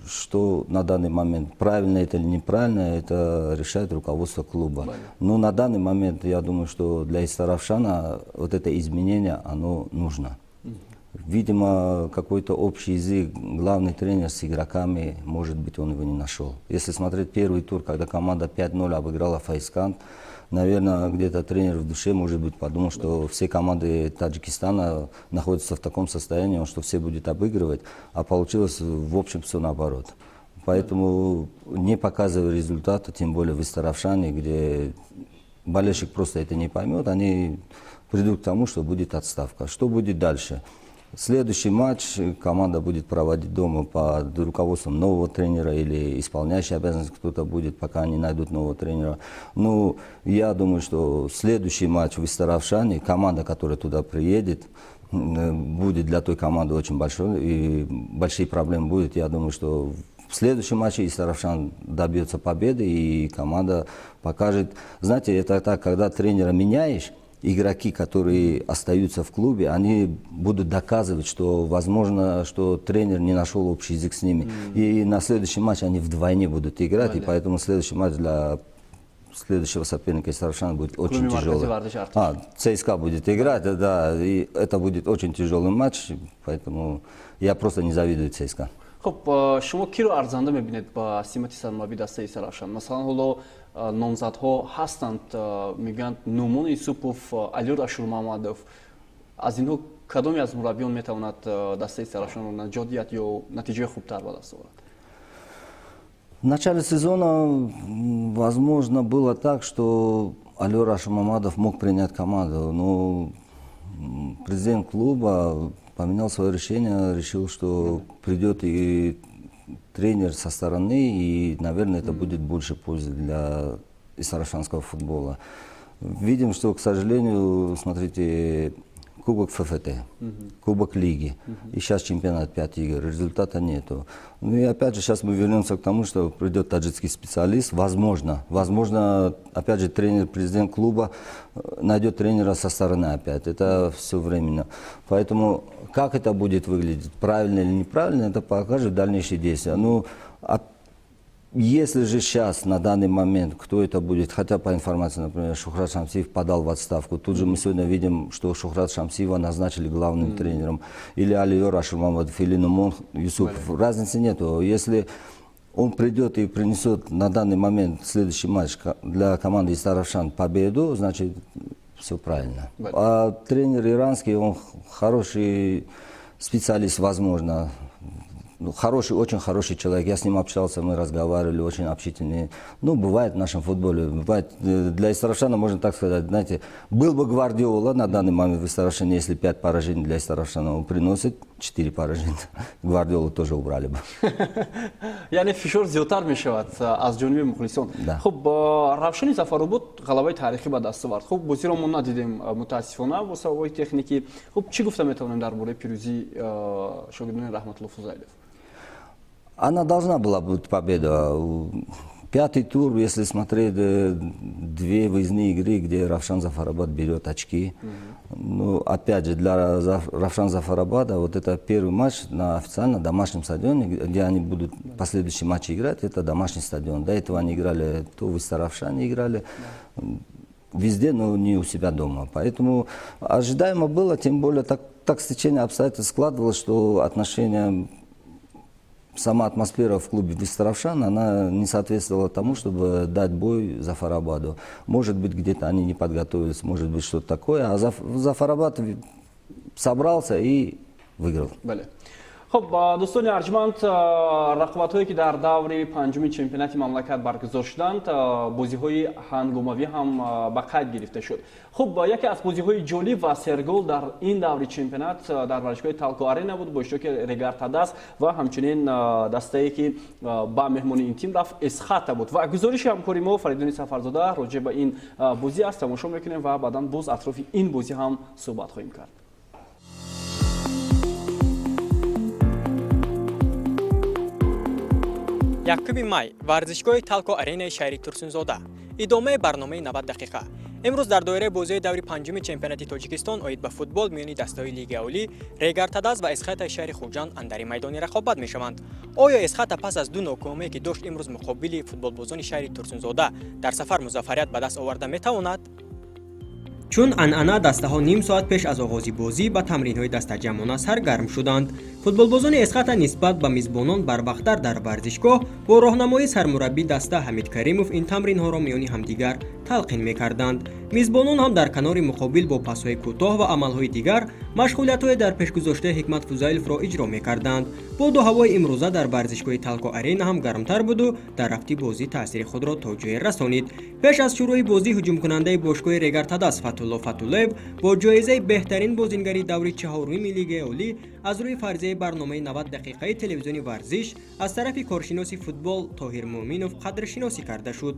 Что на данный момент, правильно это или неправильно, это решает руководство клуба. Но на данный момент, я думаю, что для Истаравшана вот это изменение, оно нужно. Видимо, какой-то общий язык главный тренер с игроками, может быть, он его не нашел. Если смотреть первый тур, когда команда 5-0 обыграла Файзканд, наверное, где-то тренер в душе, может быть, подумал, что все команды Таджикистана находятся в таком состоянии, что все будет обыгрывать, а получилось, в общем, все наоборот. Поэтому, не показывая результата, тем более в Истаравшане, где болельщик просто это не поймет, они придут к тому, что будет отставка. Что будет дальше? Следующий матч команда будет проводить дома под руководством нового тренера или исполняющий обязанности кто-то будет, пока они найдут нового тренера. Ну, я думаю, что следующий матч в Истаравшане, команда, которая туда приедет, будет для той команды очень большой, и большие проблемы будут. Я думаю, что в следующем матче Истаравшан добьется победы, и команда покажет. Знаете, это так, когда тренера меняешь, игроки, которые остаются в клубе, они будут доказывать, что, возможно, что тренер не нашел общий язык с ними. И на следующий матч они вдвойне будут играть, и поэтому следующий матч для следующего соперника Истаравшана будет очень тяжелый. А, ЦСКА будет играть, да, и это будет очень тяжелый матч, поэтому я просто не завидую ЦСКА. Хуб, шумо киро арзанда мебинед ба симати сармураббии дастаи Истаравшан? Масалан, ҳоло номзадҳо ҳастанд, мегӯянд, Нумон Юсупов, Алиёр Ашурмамадов. Аз инҳо кадоме аз мураббиён метавонад дастаи Истаравшанро наҷот диҳад ё натиҷаи хубтар ба даст оварад? В начале сезона, возможно, было так, что Алиёр Ашурмамадов мог принять команду, но президент клуба поменял свое решение, решил, что придет и тренер со стороны, и, наверное, это будет больше пользы для истаравшанского футбола. Видим, что, к сожалению, смотрите, Кубок ФФТ, Кубок Лиги, и сейчас чемпионат 5 игр, результата нету. Ну и опять же, сейчас мы вернемся к тому, что придет таджикский специалист, возможно, опять же, тренер, президент клуба найдет тренера со стороны опять, это все временно. Поэтому как это будет выглядеть, правильно или неправильно, это покажет дальнейшие действия. Ну, а если же сейчас, на данный момент, кто это будет, хотя по информации, например, Шухрат Шамсиев подал в отставку, тут же мы сегодня видим, что Шухрат Шамсиева назначили главным тренером, или Алиёр Ашурмамадов, или Нумон Юсупов, разницы нету. Если он придет и принесет на данный момент следующий матч для команды Истаравшан победу, значит, все правильно. А тренер иранский, он хороший специалист, возможно. Ну, хороший, очень хороший человек. Я с ним общался, мы разговаривали, очень общительный. Ну, бывает в нашем футболе. Бывает, для Истаравшана, можно так сказать, знаете, был бы Гвардиола на данный момент в Истаравшане, если пять поражений для Истаравшана он приносит, четыре поражения, Гвардиолу тоже убрали бы. Яъне фишор зиёдтар мешавад аз ҷониби мухлисон. Хуб, Равшани Зафаробод ғалабаи таърихӣ ба даст овард. Хуб, бозиро мо надидем, мутаассифона, бо сабабҳои техникӣ. Хуб, чӣ гуфта метавонем дар бораи пирӯзии шогирдони Раҳматулло Фузайлов? Она должна была быть победа. Пятый тур, если смотреть, две выездные игры, где Равшан Зафарабад берет очки. Ну, опять же, для Равшан Зафарабада вот это первый матч на официально домашнем стадионе, где они будут последующие матчи играть, это домашний стадион. До этого они играли, то в Истаравшане играли, везде, но не у себя дома. Поэтому ожидаемо было, тем более так стечение обстоятельств складывалось, что отношения, сама атмосфера в клубе Истаравшан, она не соответствовала тому, чтобы дать бой Зафарабаду. Может быть, где-то они не подготовились, может быть, что-то такое. А Зафарабад собрался и выиграл. Бале. Хуб, дӯстони арҷманд, рақобатҳое ки дар даври панҷуми чемпионати мамлакат баргузор шуданд, бозиҳои ҳангомавӣ ҳам ба қайд гирифта шуд. Хуб, яке аз бозиҳои ҷолиб ва сергол дар ин даври чемпионат дар варзишгоҳи Талко Арена буд бо иштироки Регар Тадас ва ҳамчунин дастае ки ба меҳмони ин тим рафт, Эсхата буд. Ва гузориши ҳамкори мо Фаридуни Сафарзода роҷеъ ба ин бозӣ аст, тамошо мекунем ва баъдан боз атрофи ин бозӣ ҳам суҳбат хоҳем кард. Якуми май, варзишгоҳи Талко Аренаи шаҳри Турсунзода. Идомаи барномаи 90 дақиқа. Имрӯз дар доираи бозиҳои даври панҷуми чемпионати Тоҷикистон оид ба футбол миёни дастаҳои Лигаи Олӣ Регар Тадаз ва Эсхатаи шаҳри Хуҷанд андари майдони рақобат мешаванд. Оё Эсхата пас аз ду нокомие ки дошт, имрӯз муқобили футболбозони шаҳри Турсунзода дар сафар музаффарият ба даст оварда метавонад? Чун анъана, дастаҳо ним соат пеш аз оғози бозӣ ба тамринҳои дастаҷамъона саргарм шуданд. Футболбозони Эсхата нисбат ба мизбонон барвақттар дар варзишгоҳ бо роҳнамоии сармураббии даста Ҳамид Каримов ин тамринҳоро миёни ҳамдигар талқин мекарданд. Мизбонон ҳам дар канори муқобил бо пасҳои кӯтоҳ ва амалҳои дигар машғулиятҳои дар пешгузоштаи Ҳикмат Фузайловро иҷро мекарданд. Боду ҳавои имрӯза дар варзишгоҳи Талко Арена ҳам гармтар буду дар рафти бозӣ таъсири худро то ҷое расонид. Пеш аз шурӯъи бозӣ ҳуҷумкунандаи бошгоҳи Регар Тадас Фатулло Фатуллоев бо ҷоизаи беҳтарин бозингари даври чаҳоруми Лигаи Олӣ аз рӯи фарзияи барномаи 90 дақиқаи телевизиони Варзиш аз тарафи коршиноси футбол Тоҳир Муъминов қадршиносӣ карда шуд.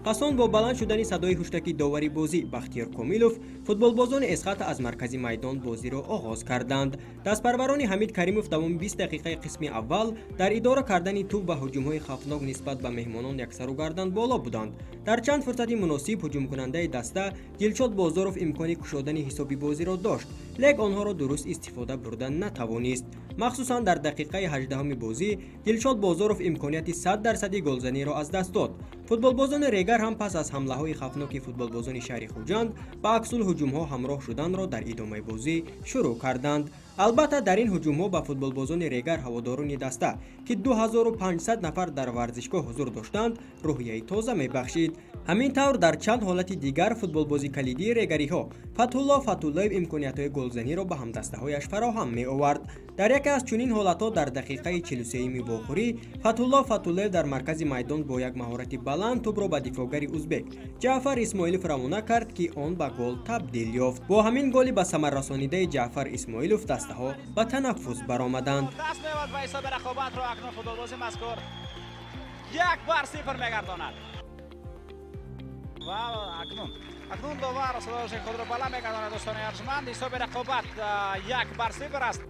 Пас он бо баланд шудани садои ҳуштаки довари бозӣ Бахтиёр Комилов футболбозони Эсхата аз маркази майдон бозиро оғоз карданд. Дастпарварони Ҳамид Каримов давоми 20 дақиқаи қисми аввал дар идора кардани тӯб ва ҳуҷумҳои хавфнок нисбат ба меҳмонон яксару гардан боло буданд. Дар чанд фурсати муносиб ҳуҷумкунандаи даста Дилшод Бозоров имкони кушодани ҳисоби бозиро дошт, лек онҳоро дуруст истифода бурда натавонист. Махсусан дар дақиқаи 18-уми бозӣ Дилшод Бозоров имконияти 100 дарсади голзаниро аз даст дод. Футболбозони Регар ҳам пас аз ҳамлаҳои хавфноки футболбозони шаҳри Хуҷанд ба аксулҳуҷумҳо ҳамроҳ шуданро дар идомаи бозӣ шурӯъ карданд. Албатта, дар ин ҳуҷумҳо ба футболбозони Регар ҳаводорони даста, ки 2500 нафар дар варзишгоҳ ҳузур доштанд, рӯҳияи тоза мебахшид. Ҳамин тавр, дар чанд ҳолати дигар футболбози калидии регариҳо Фатҳулло Фатуллоев имкониятҳои голзаниро ба ҳамдастаҳояш фароҳам меовард. Дар яке аз чунин ҳолатҳо дар дақиқаи 43-юми вохӯрӣ Фатҳулло Фатуллоев дар маркази майдон бо як маҳорати баланд тӯбро ба дифоъгари узбек Ҷаъфар Исмоилов равона кард, ки он ба гол табдил ёфт. Бо ҳамин голи ба самар расонидаи Ҷаъфар Исмоилов дастаҳо ба танаффус баромаданд. Даст меёбад ва ҳисоби рақобатро акнун футболбози мазкур 1-0 мегардонад. Ва акнун довар садои худро баланд мегардонад. Дӯстони арҷманд, ҳисоби рақобат 1-0 аст.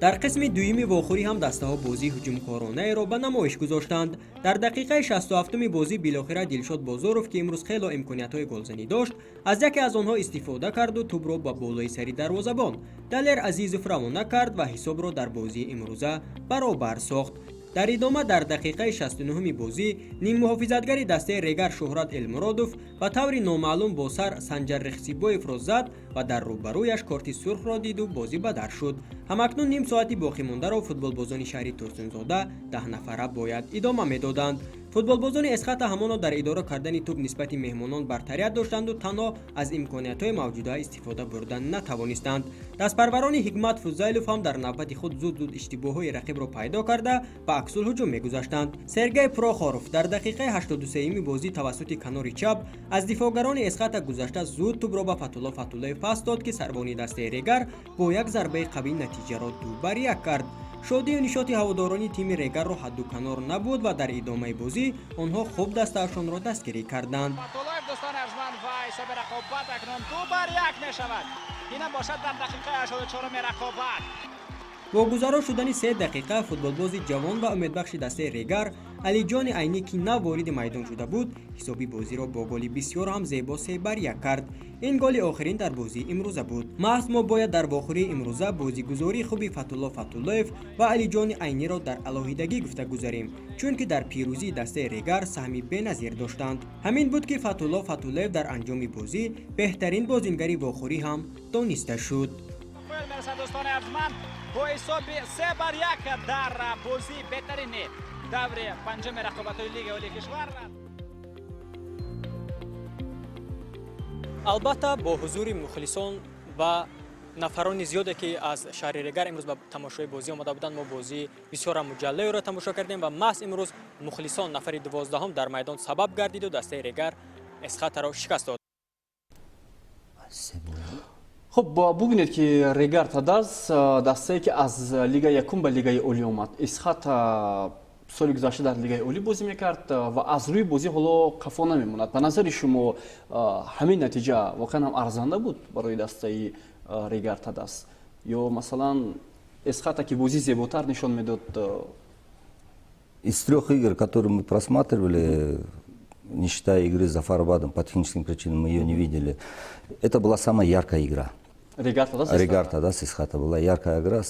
Дар қисми дуюми вохӯрӣ ҳам дастаҳо бозии ҳуҷумкоронаеро ба намоиш гузоштанд. Дар дақиқаи 67-уми бозӣ билохира Дилшод Бозоров, ки имрӯз хело имкониятҳои голзанӣ дошт, аз яке аз онҳо истифода карду тӯбро ба болои сари дарвозабон Далер Азизов равона кард ва ҳисобро дар бозии имрӯза баробар сохт. Дар идома дар дақиқаи 69-уми бозӣ ниммуҳофизатгари дастаи Регар Шӯҳрат Элмуродов ба таври номаълум бо сар Санҷар Рехсибоевро зад ва дар рӯбарӯяш корти сурхро диду бозӣ бадар шуд. Ҳамакнун ним соати боқимондаро футболбозони шаҳри Турсунзода 10 нафара бояд идома медоданд. Футболбозони Эсхата ҳамоно дар идора кардани тӯб нисбати меҳмонон бартарият доштанду танҳо аз имкониятҳои мавҷуда истифода бурда натавонистанд. Дастпарварони Ҳикмат Фузайлов ҳам дар навбати худ зуд-зуд иштибоҳҳои рақибро пайдо карда, ба аксулҳуҷум мегузаштанд. Сергей Прохоров дар дақиқаи 83-юми бозӣ тавассути канори чап аз дифоъгарони Эсхата гузашта, зуд тӯбро ба Фатулло Фатуллоев пас дод, ки сарбони дастаи Регар бо як зарбаи қавӣ натиҷаро 2-1 кард. Шодию нишоти ҳаводорони тими Регарро ҳадду канор набуд ва дар идомаи бозӣ онҳо хуб дастаашонро дастгирӣ карданд. Фатуллоев, дӯстони арҷманд, ва ҳисоби рақобат акнун 2-1 мешавад. Инам бошад дар дақиқаи 84-уми рақобат. Бо гузаро шудани 3 дақиқа футболбози ҷавон ва умедбахши дастаи Регар Алиҷони Айнӣ, ки нав вориди майдон шуда буд, ҳисоби бозиро бо голи бисёр ҳам зебо 3-1 кард. Ин голи охирин дар бозии имрӯза буд. Маҳз мо бояд дар вохӯрии имрӯза бозигузории хуби Фатулло Фатуллоев ва Алиҷони Айниро дар алоҳидагӣ гуфта гузарем, чунки дар пирӯзии дастаи Регар саҳми беназир доштанд. Ҳамин буд, ки Фатулло Фатуллоев дар анҷоми бозӣ беҳтарин бозингари вохӯрӣ ҳам дониста шуд. Мерасад, дӯстони арҷманд, бо ҳисоби 3-1 дар бозии беҳтарини даври панҷуми рақобатҳои Лигаи Олии кишвар. Албатта, бо ҳузури мухлисон ва нафарони зиёде, ки аз шаҳри Регар имрӯз ба тамошои бозӣ омада буданд, мо бозии бисёрам муҷаллаеро тамошо кардем ва маҳз имрӯз мухлисон, нафари 12-ҳум дар майдон сабаб гардиду дастаи Регар Эсхатаро шикаст дод. Хуб, бубинед, ки Регар Тадаз дастае, ки аз лигаи якум ба лигаи олӣ омад. Эсхата соли гузашта дар лигаи олӣ бозӣ мекард ва аз рӯи бозӣ ҳоло қафо намемонад. Ба назари шумо, ҳамин натиҷа воқеан ҳам арзанда буд барои дастаи Регар Тадаз ё, масалан, Эсхата, ки бозӣ зеботар нишон медод? Из трех игр, которые мы просматривали, не считая игры с Зафарабадом, по техническим причинам мы ее не видели, это была самая яркая игра. Регар Тадаз? Регар Тадаз, Эсхата была яркая игра.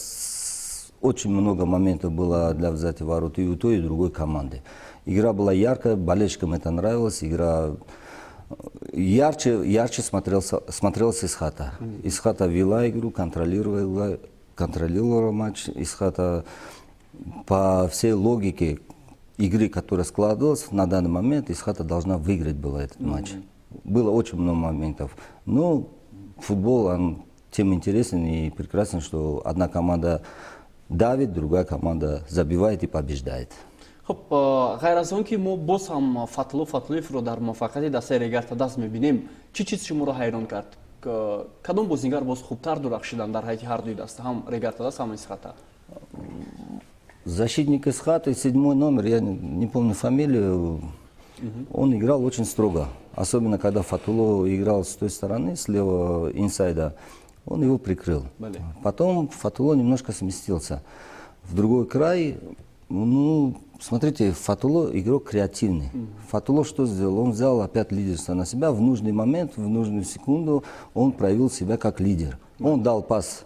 Очень много моментов было для взятия ворот и у той, и у другой команды. Игра была яркая, болельщикам это нравилось. Игра ярче, ярче смотрелся Эсхата. Эсхата вела игру, контролировала матч. Эсхата по всей логике игры, которая складывалась на данный момент, Эсхата должна выиграть была этот матч. Было очень много моментов. Но футбол, он тем интересен и прекрасен, что одна команда давит, другая команда забивает и побеждает. Хуб, ғайр аз он ки мо боз ҳам Фатлу Фатлуевро дар муваффақияти дастаи Регар Тадаз мебинем, чӣ чиз шуморо ҳайрон кард? Кадом бозингар боз хубтар дурахшидан дар ҳайати ҳар дуи даста, ҳам Регар Тадаз, ҳам Эсхата? Защитник Эсхаты, седьмой номер, я не помню фамилию, он играл очень строго. Особенно когда Фатуло играл с той стороны, с левого инсайда, он его прикрыл. Потом Фатуло немножко сместился в другой край. Ну, смотрите, Фатуло игрок креативный. Фатуло что сделал? Он взял опять лидерство на себя. В нужный момент, в нужную секунду он проявил себя как лидер. Он дал пас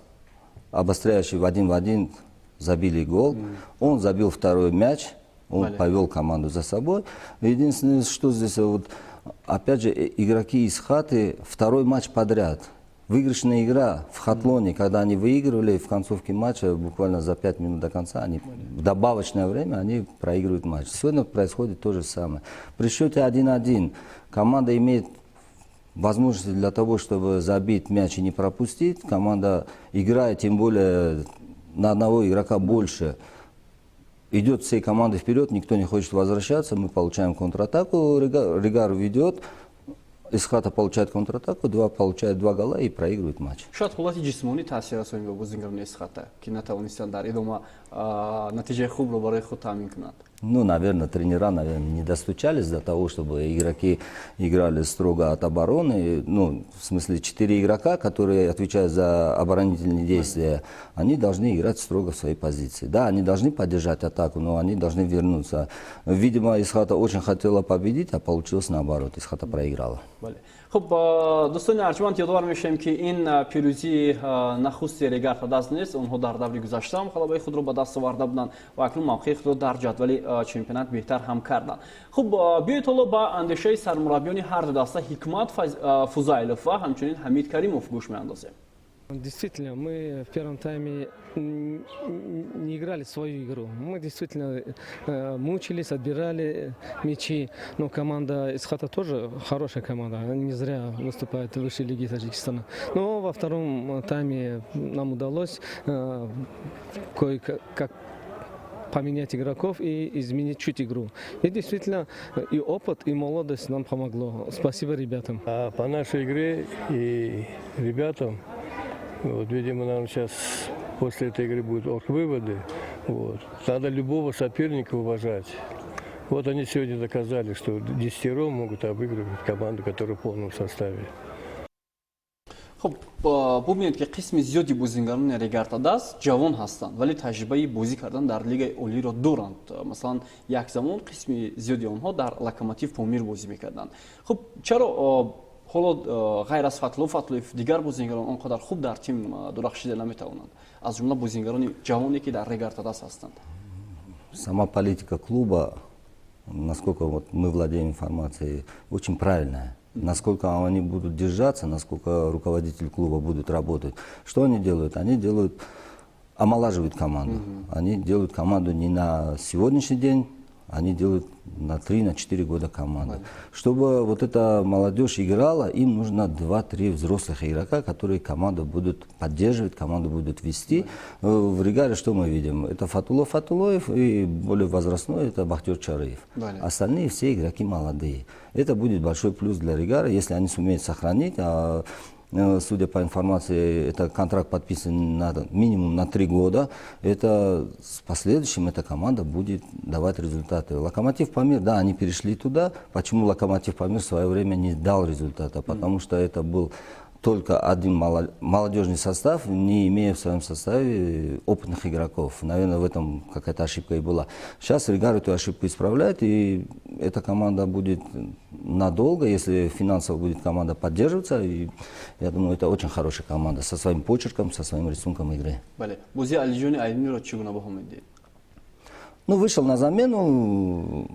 обостряющий в один в один, забили гол. Он забил второй мяч, он повел команду за собой. Единственное, что здесь, вот, опять же, игроки Эсхаты второй матч подряд. Выигрышная игра в Хатлоне, когда они выигрывали в концовке матча, буквально за 5 минут до конца, они в добавочное время они проигрывают матч. Сегодня происходит то же самое. При счете 1-1 команда имеет возможности для того, чтобы забить мяч и не пропустить. Команда играет, тем более на одного игрока больше. Идет всей командой вперед, никто не хочет возвращаться, мы получаем контратаку, Регар ведет, Эсхата получает контратаку, получает два гола и проигрывает матч. Шояд ҳолати ҷисмонӣ таъсир расонид ба бозингарони Эсхата, ки натавонистанд дар идома натиҷаи хубро барои худ таъмин кунанд. Ну, наверное, тренера, наверное, не достучались до того, чтобы игроки играли строго от обороны. Ну, в смысле, четыре игрока, которые отвечают за оборонительные действия, они должны играть строго в своей позиции. Да, они должны поддержать атаку, но они должны вернуться. Видимо, Эсхата очень хотела победить, а получилось наоборот. Эсхата проиграла. Бале, хуб, дӯстони арҷманд, ёдовар мешавем, ки ин пирӯзии нахусти Регар Тадаз нест. Онҳо дар даври гузашта ҳам ғалабаи худро ба даст оварда буданд ва акнун мавқеи худро дар ҷадвали чемпионат беҳтар ҳам карданд. Хуб, биёед ҳоло ба андешаи сармураббиёни ҳар ду даста, Ҳикмат Фузайлов ва ҳамчунин Ҳамид Каримов, гӯш меандозем. Действительно, мы в первом тайме не играли свою игру. Мы действительно мучились, отбирали мячи. Но команда Эсхата тоже хорошая команда. Она не зря выступает в высшей лиге Таджикистана. Но во втором тайме нам удалось кое-как поменять игроков и изменить чуть игру. И действительно, и опыт, и молодость нам помогло. Спасибо ребятам. А по нашей игре и ребятам, вот, видимо, нам сейчас после этой игры будут выводы. Вот. Надо любого соперника уважать. Вот они сегодня доказали, что десятером могут обыгрывать команду, которая в полном составе. Хуб, бубинед, ки қисми зиёди бозингарони Регар Тадаз ҷавон ҳастанд, вале таҷрибаи бозӣ кардан дар лигаи олиро доранд. Масалан, як замон қисми зиёди онҳо дар Локомотив Помир бозӣ мекарданд. Хуб, чаро ҳоло ғайр аз Фатлу Фатлуев дигар бозингарон он қадар хуб дар тим дурахшида наметавонанд, аз ҷумла бозингарони ҷавоне, ки дар Регар Тадаз ҳастанд? Сама политика клуба, насколько вот мы владеем информацией, очень правильная. Насколько они будут держаться, насколько руководители клуба будут работать. Что они делают? Они делают, омолаживают команду. Они делают команду не на сегодняшний день. Они делают на 3-4 года команду. Чтобы вот эта молодежь играла, им нужно 2-3 взрослых игрока, которые команду будут поддерживать, команду будут вести. В Регаре что мы видим? Это Фатулло Фатуллоев и более возрастной — это Бахтиёр Чарыев. Остальные все игроки молодые. Это будет большой плюс для Регара, если они сумеют сохранить. А судя по информации, это контракт подписан минимум на 3 года. Это с последующим эта команда будет давать результаты. Локомотив Памир, да, они перешли туда. Почему Локомотив Памир в свое время не дал результата? Потому что это был только один молодежный состав, не имея в своем составе опытных игроков. Наверное, в этом какая-то ошибка и была. Сейчас Регар эту ошибку исправляет, и эта команда будет надолго, если финансово будет команда поддерживаться. И я думаю, это очень хорошая команда со своим почерком, со своим рисунком игры. Бале, бозии Алиҷони Айдиниро чӣ гуна баҳо медиҳед? Ну, вышел на замену,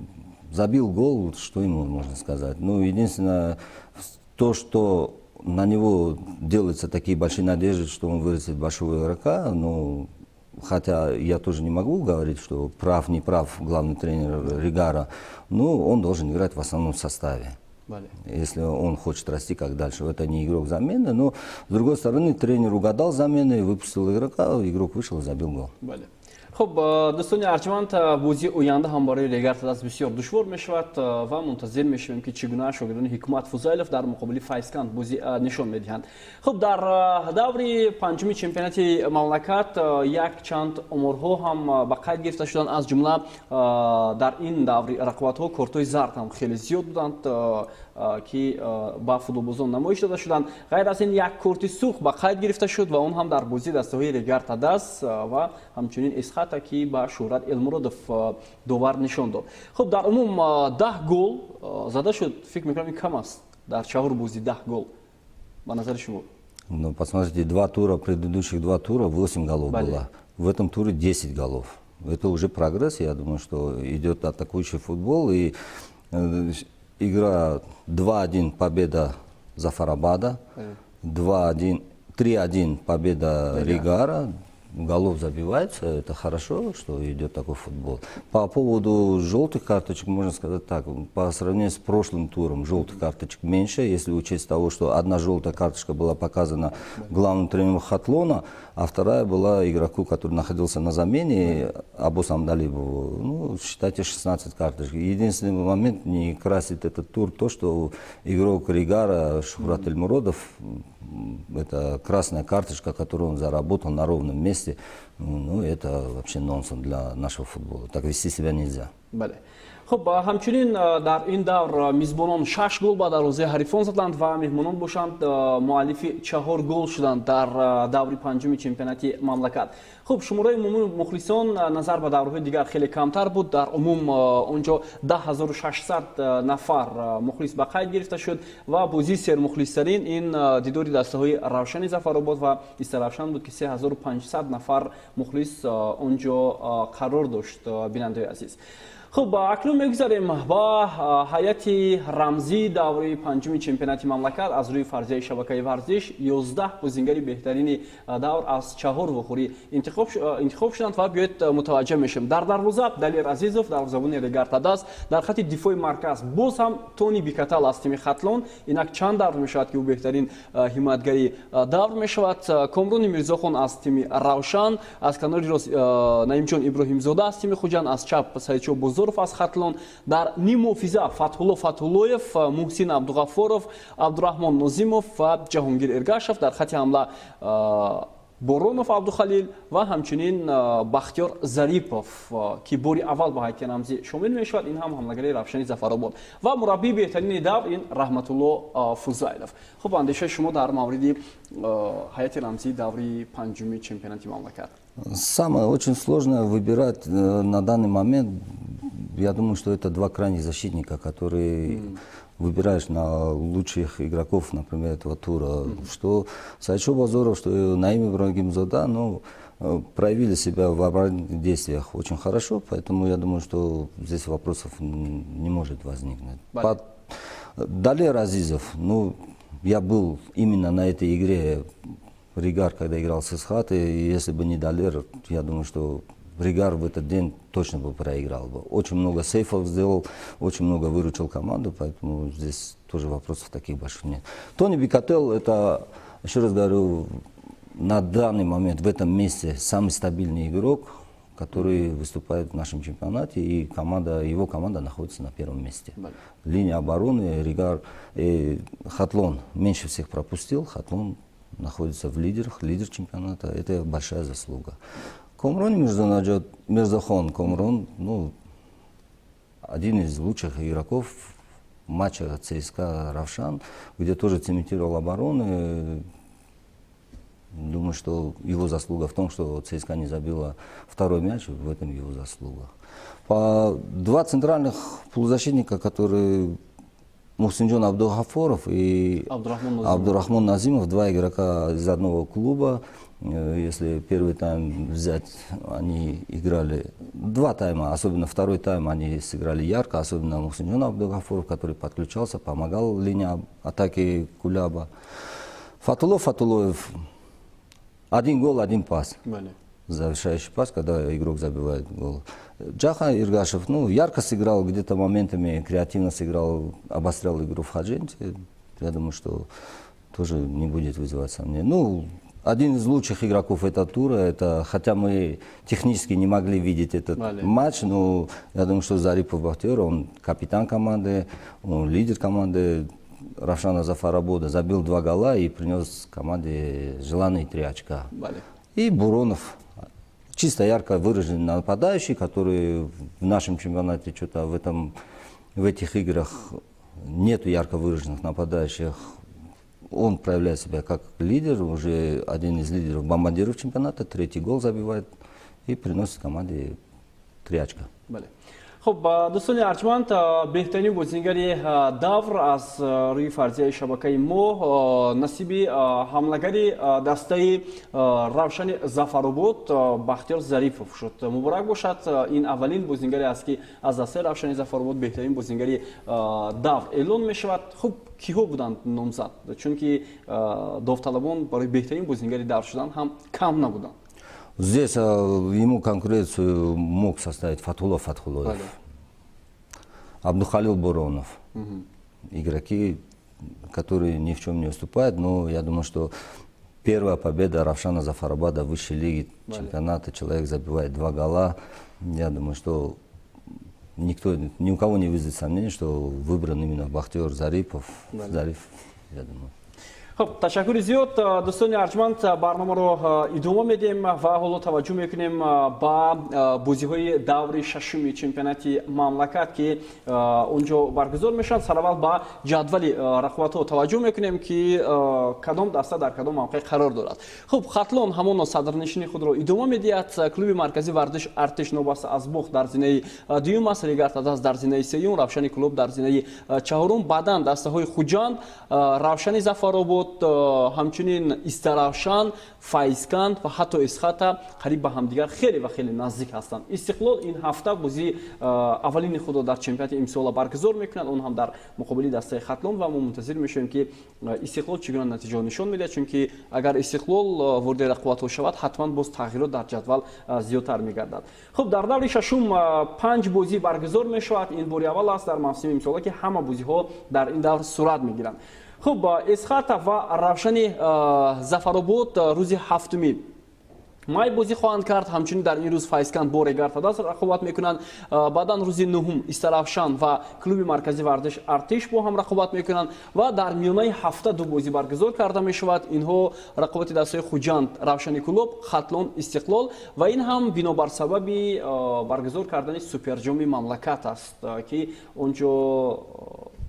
забил гол, что ему можно сказать? Ну, единственное, то, что на него делаются такие большие надежды, что он вырастет большого игрока, ну, хотя я тоже не могу говорить, что прав, не прав главный тренер Регара, но он должен играть в основном составе. Если он хочет расти как дальше. Это не игрок замены, но, с другой стороны, тренер угадал замены, выпустил игрока, игрок вышел и забил гол. Бале. Хуб, дӯстони арҷманд, бозии оянда ҳам барои Регар ТадАЗ бисёр душвор мешавад ва мунтазир мешавем, ки чӣ гуна шогирдони Ҳикмат Фузайлов дар муқобили Файзканд бозӣ нишон медиҳанд. Хуб, дар даври панҷуми чемпионати мамлакат як чанд оморҳо ҳам ба қайд гирифта шуданд. Аз ҷумла дар ин даври рақобатҳо кортҳои зард ҳам хеле зиёд буданд, ки ба футболбозон намоиш дода шуданд. Ғайр аз ин, як корти сурх ба қайд гирифта шуд ва он ҳам дар бозии дастаҳои Регар ТадАЗ ва ҳамчунин Эсхата, ки ба Шӯҳрат Элмуродов довар нишон дод. Хуб, дар умум 10 гол зада шуд. Фикр мекунам, ин кам аст, дар чаҳор бозӣ 10 гол, ба назари шумо? Ну, посмотрите, два тура, предыдущих два тура 8 голов было. В этом туре 10 голов. Это уже прогресс, я думаю, что идет атакующий футбол. И игра 2-1 победа Зафарабада, 2-1, 3-1 победа Регара. Голов забивается, это хорошо, что идет такой футбол. По поводу желтых карточек можно сказать так: по сравнению с прошлым туром желтых карточек меньше, если учесть того, что одна желтая карточка была показана главному тренеру Хатлона, а вторая была игроку, который находился на замене, Аббосу Амдалибову. Ну, считайте, 16 карточек. Единственный момент не красит этот тур то, что игрок Регара Шухрат Эльмуродов, это красная карточка, которую он заработал на ровном месте. Ну, это вообще нонсенс для нашего футбола. Так вести себя нельзя. Бале. Хуб, ҳамчунин дар ин давр мизбонон шаш гол ба дарвозаи ҳарифон заданд ва меҳмонон бошанд, муаллифи чаҳор гол шуданд дар даври панҷуми чемпионати мамлакат. Хуб, шумораи умумии мухлисон назар ба даврҳои дигар хеле камтар буд. Дар умум онҷо 10 600 нафар мухлис ба қайд гирифта шуд ва бозии сермухлистарин ин дидори дастаҳои Равшани Зафаробод ва Истаравшан буд, ки 3500 нафар мухлис онҷо қарор дошт, бинандаои азиз. Хуб, акнун мегузарем ба ҳайати рамзии давраи панҷуми чемпионати мамлакат. Аз рӯи фарзияи шабакаи варзиш 11 бозингари беҳтарини давр аз чаҳор вохӯрӣ интихоб шуданд ва биёед мутаваҷҷеҳ мешавем. Дар дарвоза Далер Азизов, дарвозабони Регар ТадАЗ. Дар хати дифои марказ боз ҳам Тони Бикатал аз тими Хатлон. Инак чанд давр мешавад, ки ӯ беҳтарин ҳимоятгари давр мешавад. Комрони Мирзохон аз тими Равшан, аз канори рост Наимҷон Иброҳимзода аз тими Хуҷанд, аз чап Саидшо Бозоров аз Хатлон. Дар ниммуҳофиза Фатҳулло Фатҳуллоев, Муҳсин Абдуғаффоров, Абдураҳмон Нозимов ва Ҷаҳонгир Эргашев. Дар хати ҳамла Боронов Абдухалил ва ҳамчунин Бахтиёр Зарипов, ки бори аввал ба ҳайати рамзӣ шомил мешавад. Ин ҳам ҳамлагари Равшани Зафаробод. Ва мураббии беҳтарини давр ин Раҳматулло Фузайлов. Хуб, андешаи шумо дар мавриди ҳайати рамзии даври панҷуми чемпионати мамлакат? Самое очень сложное выбирать на данный момент, я думаю, что это два крайних защитника, которые выбираешь на лучших игроков, например, этого тура. Что Саидшо Бозоров, что Наим Ибрагимзода, ну, проявили себя в оборонительных действиях очень хорошо, поэтому я думаю, что здесь вопросов не может возникнуть. Далер Азизов, ну, я был именно на этой игре, Регар, когда играл с Эсхатой, и если бы не Далер, я думаю, что Регар в этот день точно бы проиграл бы. Очень много сейвов сделал, очень много выручил команду, поэтому здесь тоже вопросов таких больших нет. Тони Бикател, это, еще раз говорю, на данный момент в этом месте самый стабильный игрок, который выступает в нашем чемпионате, и команда, его команда находится на первом месте. Линия обороны, Регар, Хатлон меньше всех пропустил, Хатлон находится в лидерах, лидер чемпионата, это большая заслуга. Комрон Мирзонаджот, Мирзахон Комрон, ну, один из лучших игроков матча ЦСКА Равшан, где тоже цементировал обороны. Думаю, что его заслуга в том, что ЦСКА не забила второй мяч, в этом его заслуга. По два центральных полузащитника, которые Мухсинджон Абдугафоров и Абдурахмон Назимов. Абдурахмон Назимов, два игрока из одного клуба. Если первый тайм взять, они играли два тайма, особенно второй тайм они сыграли ярко, особенно Мухсинджон Абдугафоров, который подключался, помогал линии атаки Куляба. Фатулов Фатулоев, один гол, один пас. Завершающий пас, когда игрок забивает гол. Джаха Иргашев, ну, ярко сыграл, где-то моментами креативно сыграл, обострял игру в Худжанде. Я думаю, что тоже не будет вызывать сомнений. Ну, один из лучших игроков этого тура, это, хотя мы технически не могли видеть этот матч, но я думаю, что Зарипов Бахтиёр, он капитан команды, он лидер команды Равшана Зафарабода, забил два гола и принес команде желанные три очка. И Буронов, чисто ярко выраженный нападающий, который в нашем чемпионате что-то в этих играх нету ярко выраженных нападающих. Он проявляет себя как лидер, уже один из лидеров бомбардиров чемпионата, третий гол забивает и приносит команде три очка. Бале. Хуб, дӯстони арҷманд, беҳтарин бозингари давр аз рӯи фарзияи шабакаи мо насиби ҳамлагари дастаи Равшани Зафаробод Бахтиёр Зарипов шуд. Муборак бошад, ин аввалин бозингаре аст, ки аз дастаи Равшани Зафаробод беҳтарин бозингари давр эълон мешавад. Хуб, киҳо буданд номзад, чунки довталабон барои беҳтарин бозингари давр шудан ҳам кам набуданд? Здесь ему конкуренцию мог составить Фатулов Фатхулоев, Абдухалил Буронов. Игроки, которые ни в чем не уступают, но я думаю, что первая победа Равшана Зафарабада в высшей лиге чемпионата, человек забивает два гола. Я думаю, что никто, ни у кого не вызовет сомнений, что выбран именно Бахтиёр Зарипов. Зариф, я думаю. Хуб, ташаккури зиёд, дӯстони арҷманд, барномаро идома медиҳем ва ҳоло таваҷҷӯҳ мекунем ба бозиҳои даври шашуми чемпионати мамлакат, ки он ҷо баргузор мешаванд. Сараввал ба ҷадвали рақобатҳо таваҷҷӯҳ мекунем, ки кадом даста дар кадом мавқеъ қарор дорад. Хуб, Хатлон ҳамоно садрнишини худро идома медиҳад. Клуби марказии варзиш Артиш новобаста аз бохт дар зинаи дуюм аст, Регар ТадАЗ дар зинаи сеюм, Равшани Кӯлоб дар зинаи чаҳорум, баъдан дастаҳои Хуҷанд, Равшани Зафаробод, ҳамчунин Истаравшан, Файзканд ва ҳатто Эсхата қариб ба ҳамдигар хеле ва хеле наздик ҳастанд. Истиқлол ин ҳафта бозии аввалини худро дар чемпионати имсола баргузор мекунад, он ҳам дар муқобили дастаи Хатлон, ва мо мунтазир мешавем, ки Истиқлол чӣ гуна натиҷаҳо нишон медиҳад, чунки агар Истиқлол вориди рақобатҳо шавад, ҳатман боз тағйирот дар ҷадвал зиёдтар мегардад. Хуб, дар даври шашум панҷ бозӣ баргузор мешавад. Ин бори аввал аст дар мавсими имсола, ки ҳама бозиҳо дар ин давр сурат мегиранд. Хуб, Эсхата ва Равшани Зафаробод рӯзи 7-уми май бозӣ хоҳанд кард. Ҳамчунин дар ин рӯз Файзканд бо Регар ТадАЗ рақобат мекунанд. Баъдан рӯзи 9-ум Истаравшан ва клуби марказии варзиш Артиш бо ҳам рақобат мекунанд ва дар миёнаи ҳафта ду бозӣ баргузор карда мешавад. Инҳо рақобати дастаҳои Хуҷанд, Равшани Кӯлоб, Хатлон, Истиқлол ва ин ҳам бинобар сабаби баргузор кардани суперҷоми мамлакат аст, ки он ҷо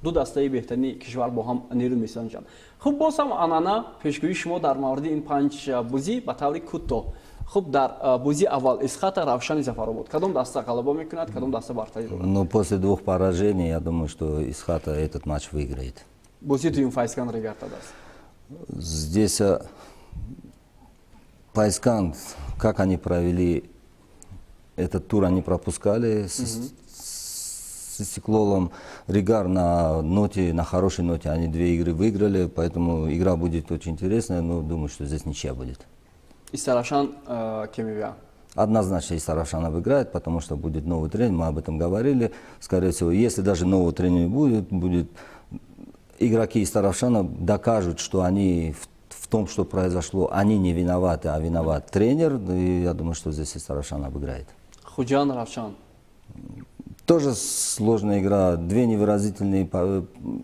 ду дастаи беҳтарини кишвар бо ҳам нерӯ месанҷанд. Хуб, боз ҳам анъана, пешгӯии шумо дар мавриди ин панҷ бозӣ ба таври кӯтоҳ. Хуб, дар бозии аввал Эсхата, Равшани Зафаробод, кадом даста ғалаба мекунад, кадом даста бартарӣ дорад? Ну, после двух поражений, я думаю, что Эсхата этот матч выиграет. Бозии дуюм, Файзканд, Регар ТадАЗ. Здесь Файзканд, как они провели этот тур, они пропускали с Истиклолом. Регар на ноте, на хорошей ноте, они две игры выиграли, поэтому игра будет очень интересная, но думаю, что здесь ничья будет. Истаравшан, ки мебиям? Однозначно Истаравшан обыграет, потому что будет новый тренер, мы об этом говорили. Скорее всего, если даже нового тренера не будет, будет игроки Истаравшана докажут, что они в том, что произошло, они не виноваты, а виноват тренер. И я думаю, что здесь Истаравшан обыграет. Хуҷанд, Равшан. Тоже сложная игра. Две невыразительные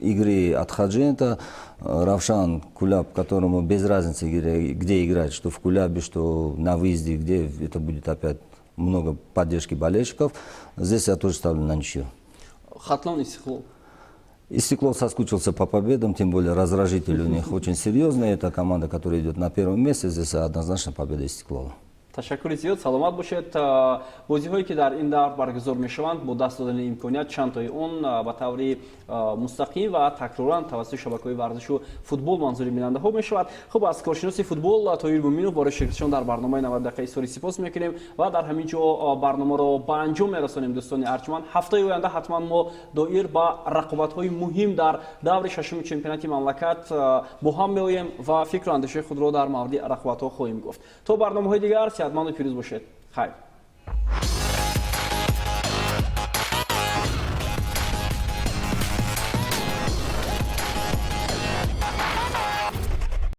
игры от Худжанда. Равшан, Куляб, которому без разницы, где играть, что в Кулябе, что на выезде, где это будет опять много поддержки болельщиков. Здесь я тоже ставлю на ничью. Хатлон, Истиқлол. Истиклол соскучился по победам, тем более раздражитель у них очень серьезный. Это команда, которая идет на первом месте. Здесь однозначно победа Истиклола. Ташаккури зиёд, саломат бошед. Бозиҳое ки дар ин давр баргузор мешаванд, бо даст додани имконият чандтои он ба таври мустақим ва такроран тавассути шабакаҳои варзишу футбол манзури бинандаҳо мешавад. Хуб, аз коршиноси футбол Тоҳир Муминов барои ширкатшон дар барномаи 90 дақиқаи изҳори сипос мекунем ва дар ҳамин ҷо барномаро ба анҷом мерасонем. Дӯстони арҷманд, ҳафтаи оянда ҳатман мо доир ба рақобатҳои муҳим дар даври шашуми чемпионати мамлакат бо ҳам меоем ва фикру андешаи худро дар мавриди рақобатҳо хоҳем гуфт. То барномаҳои дигар сиҳатманду пирӯз бошед. Хайр.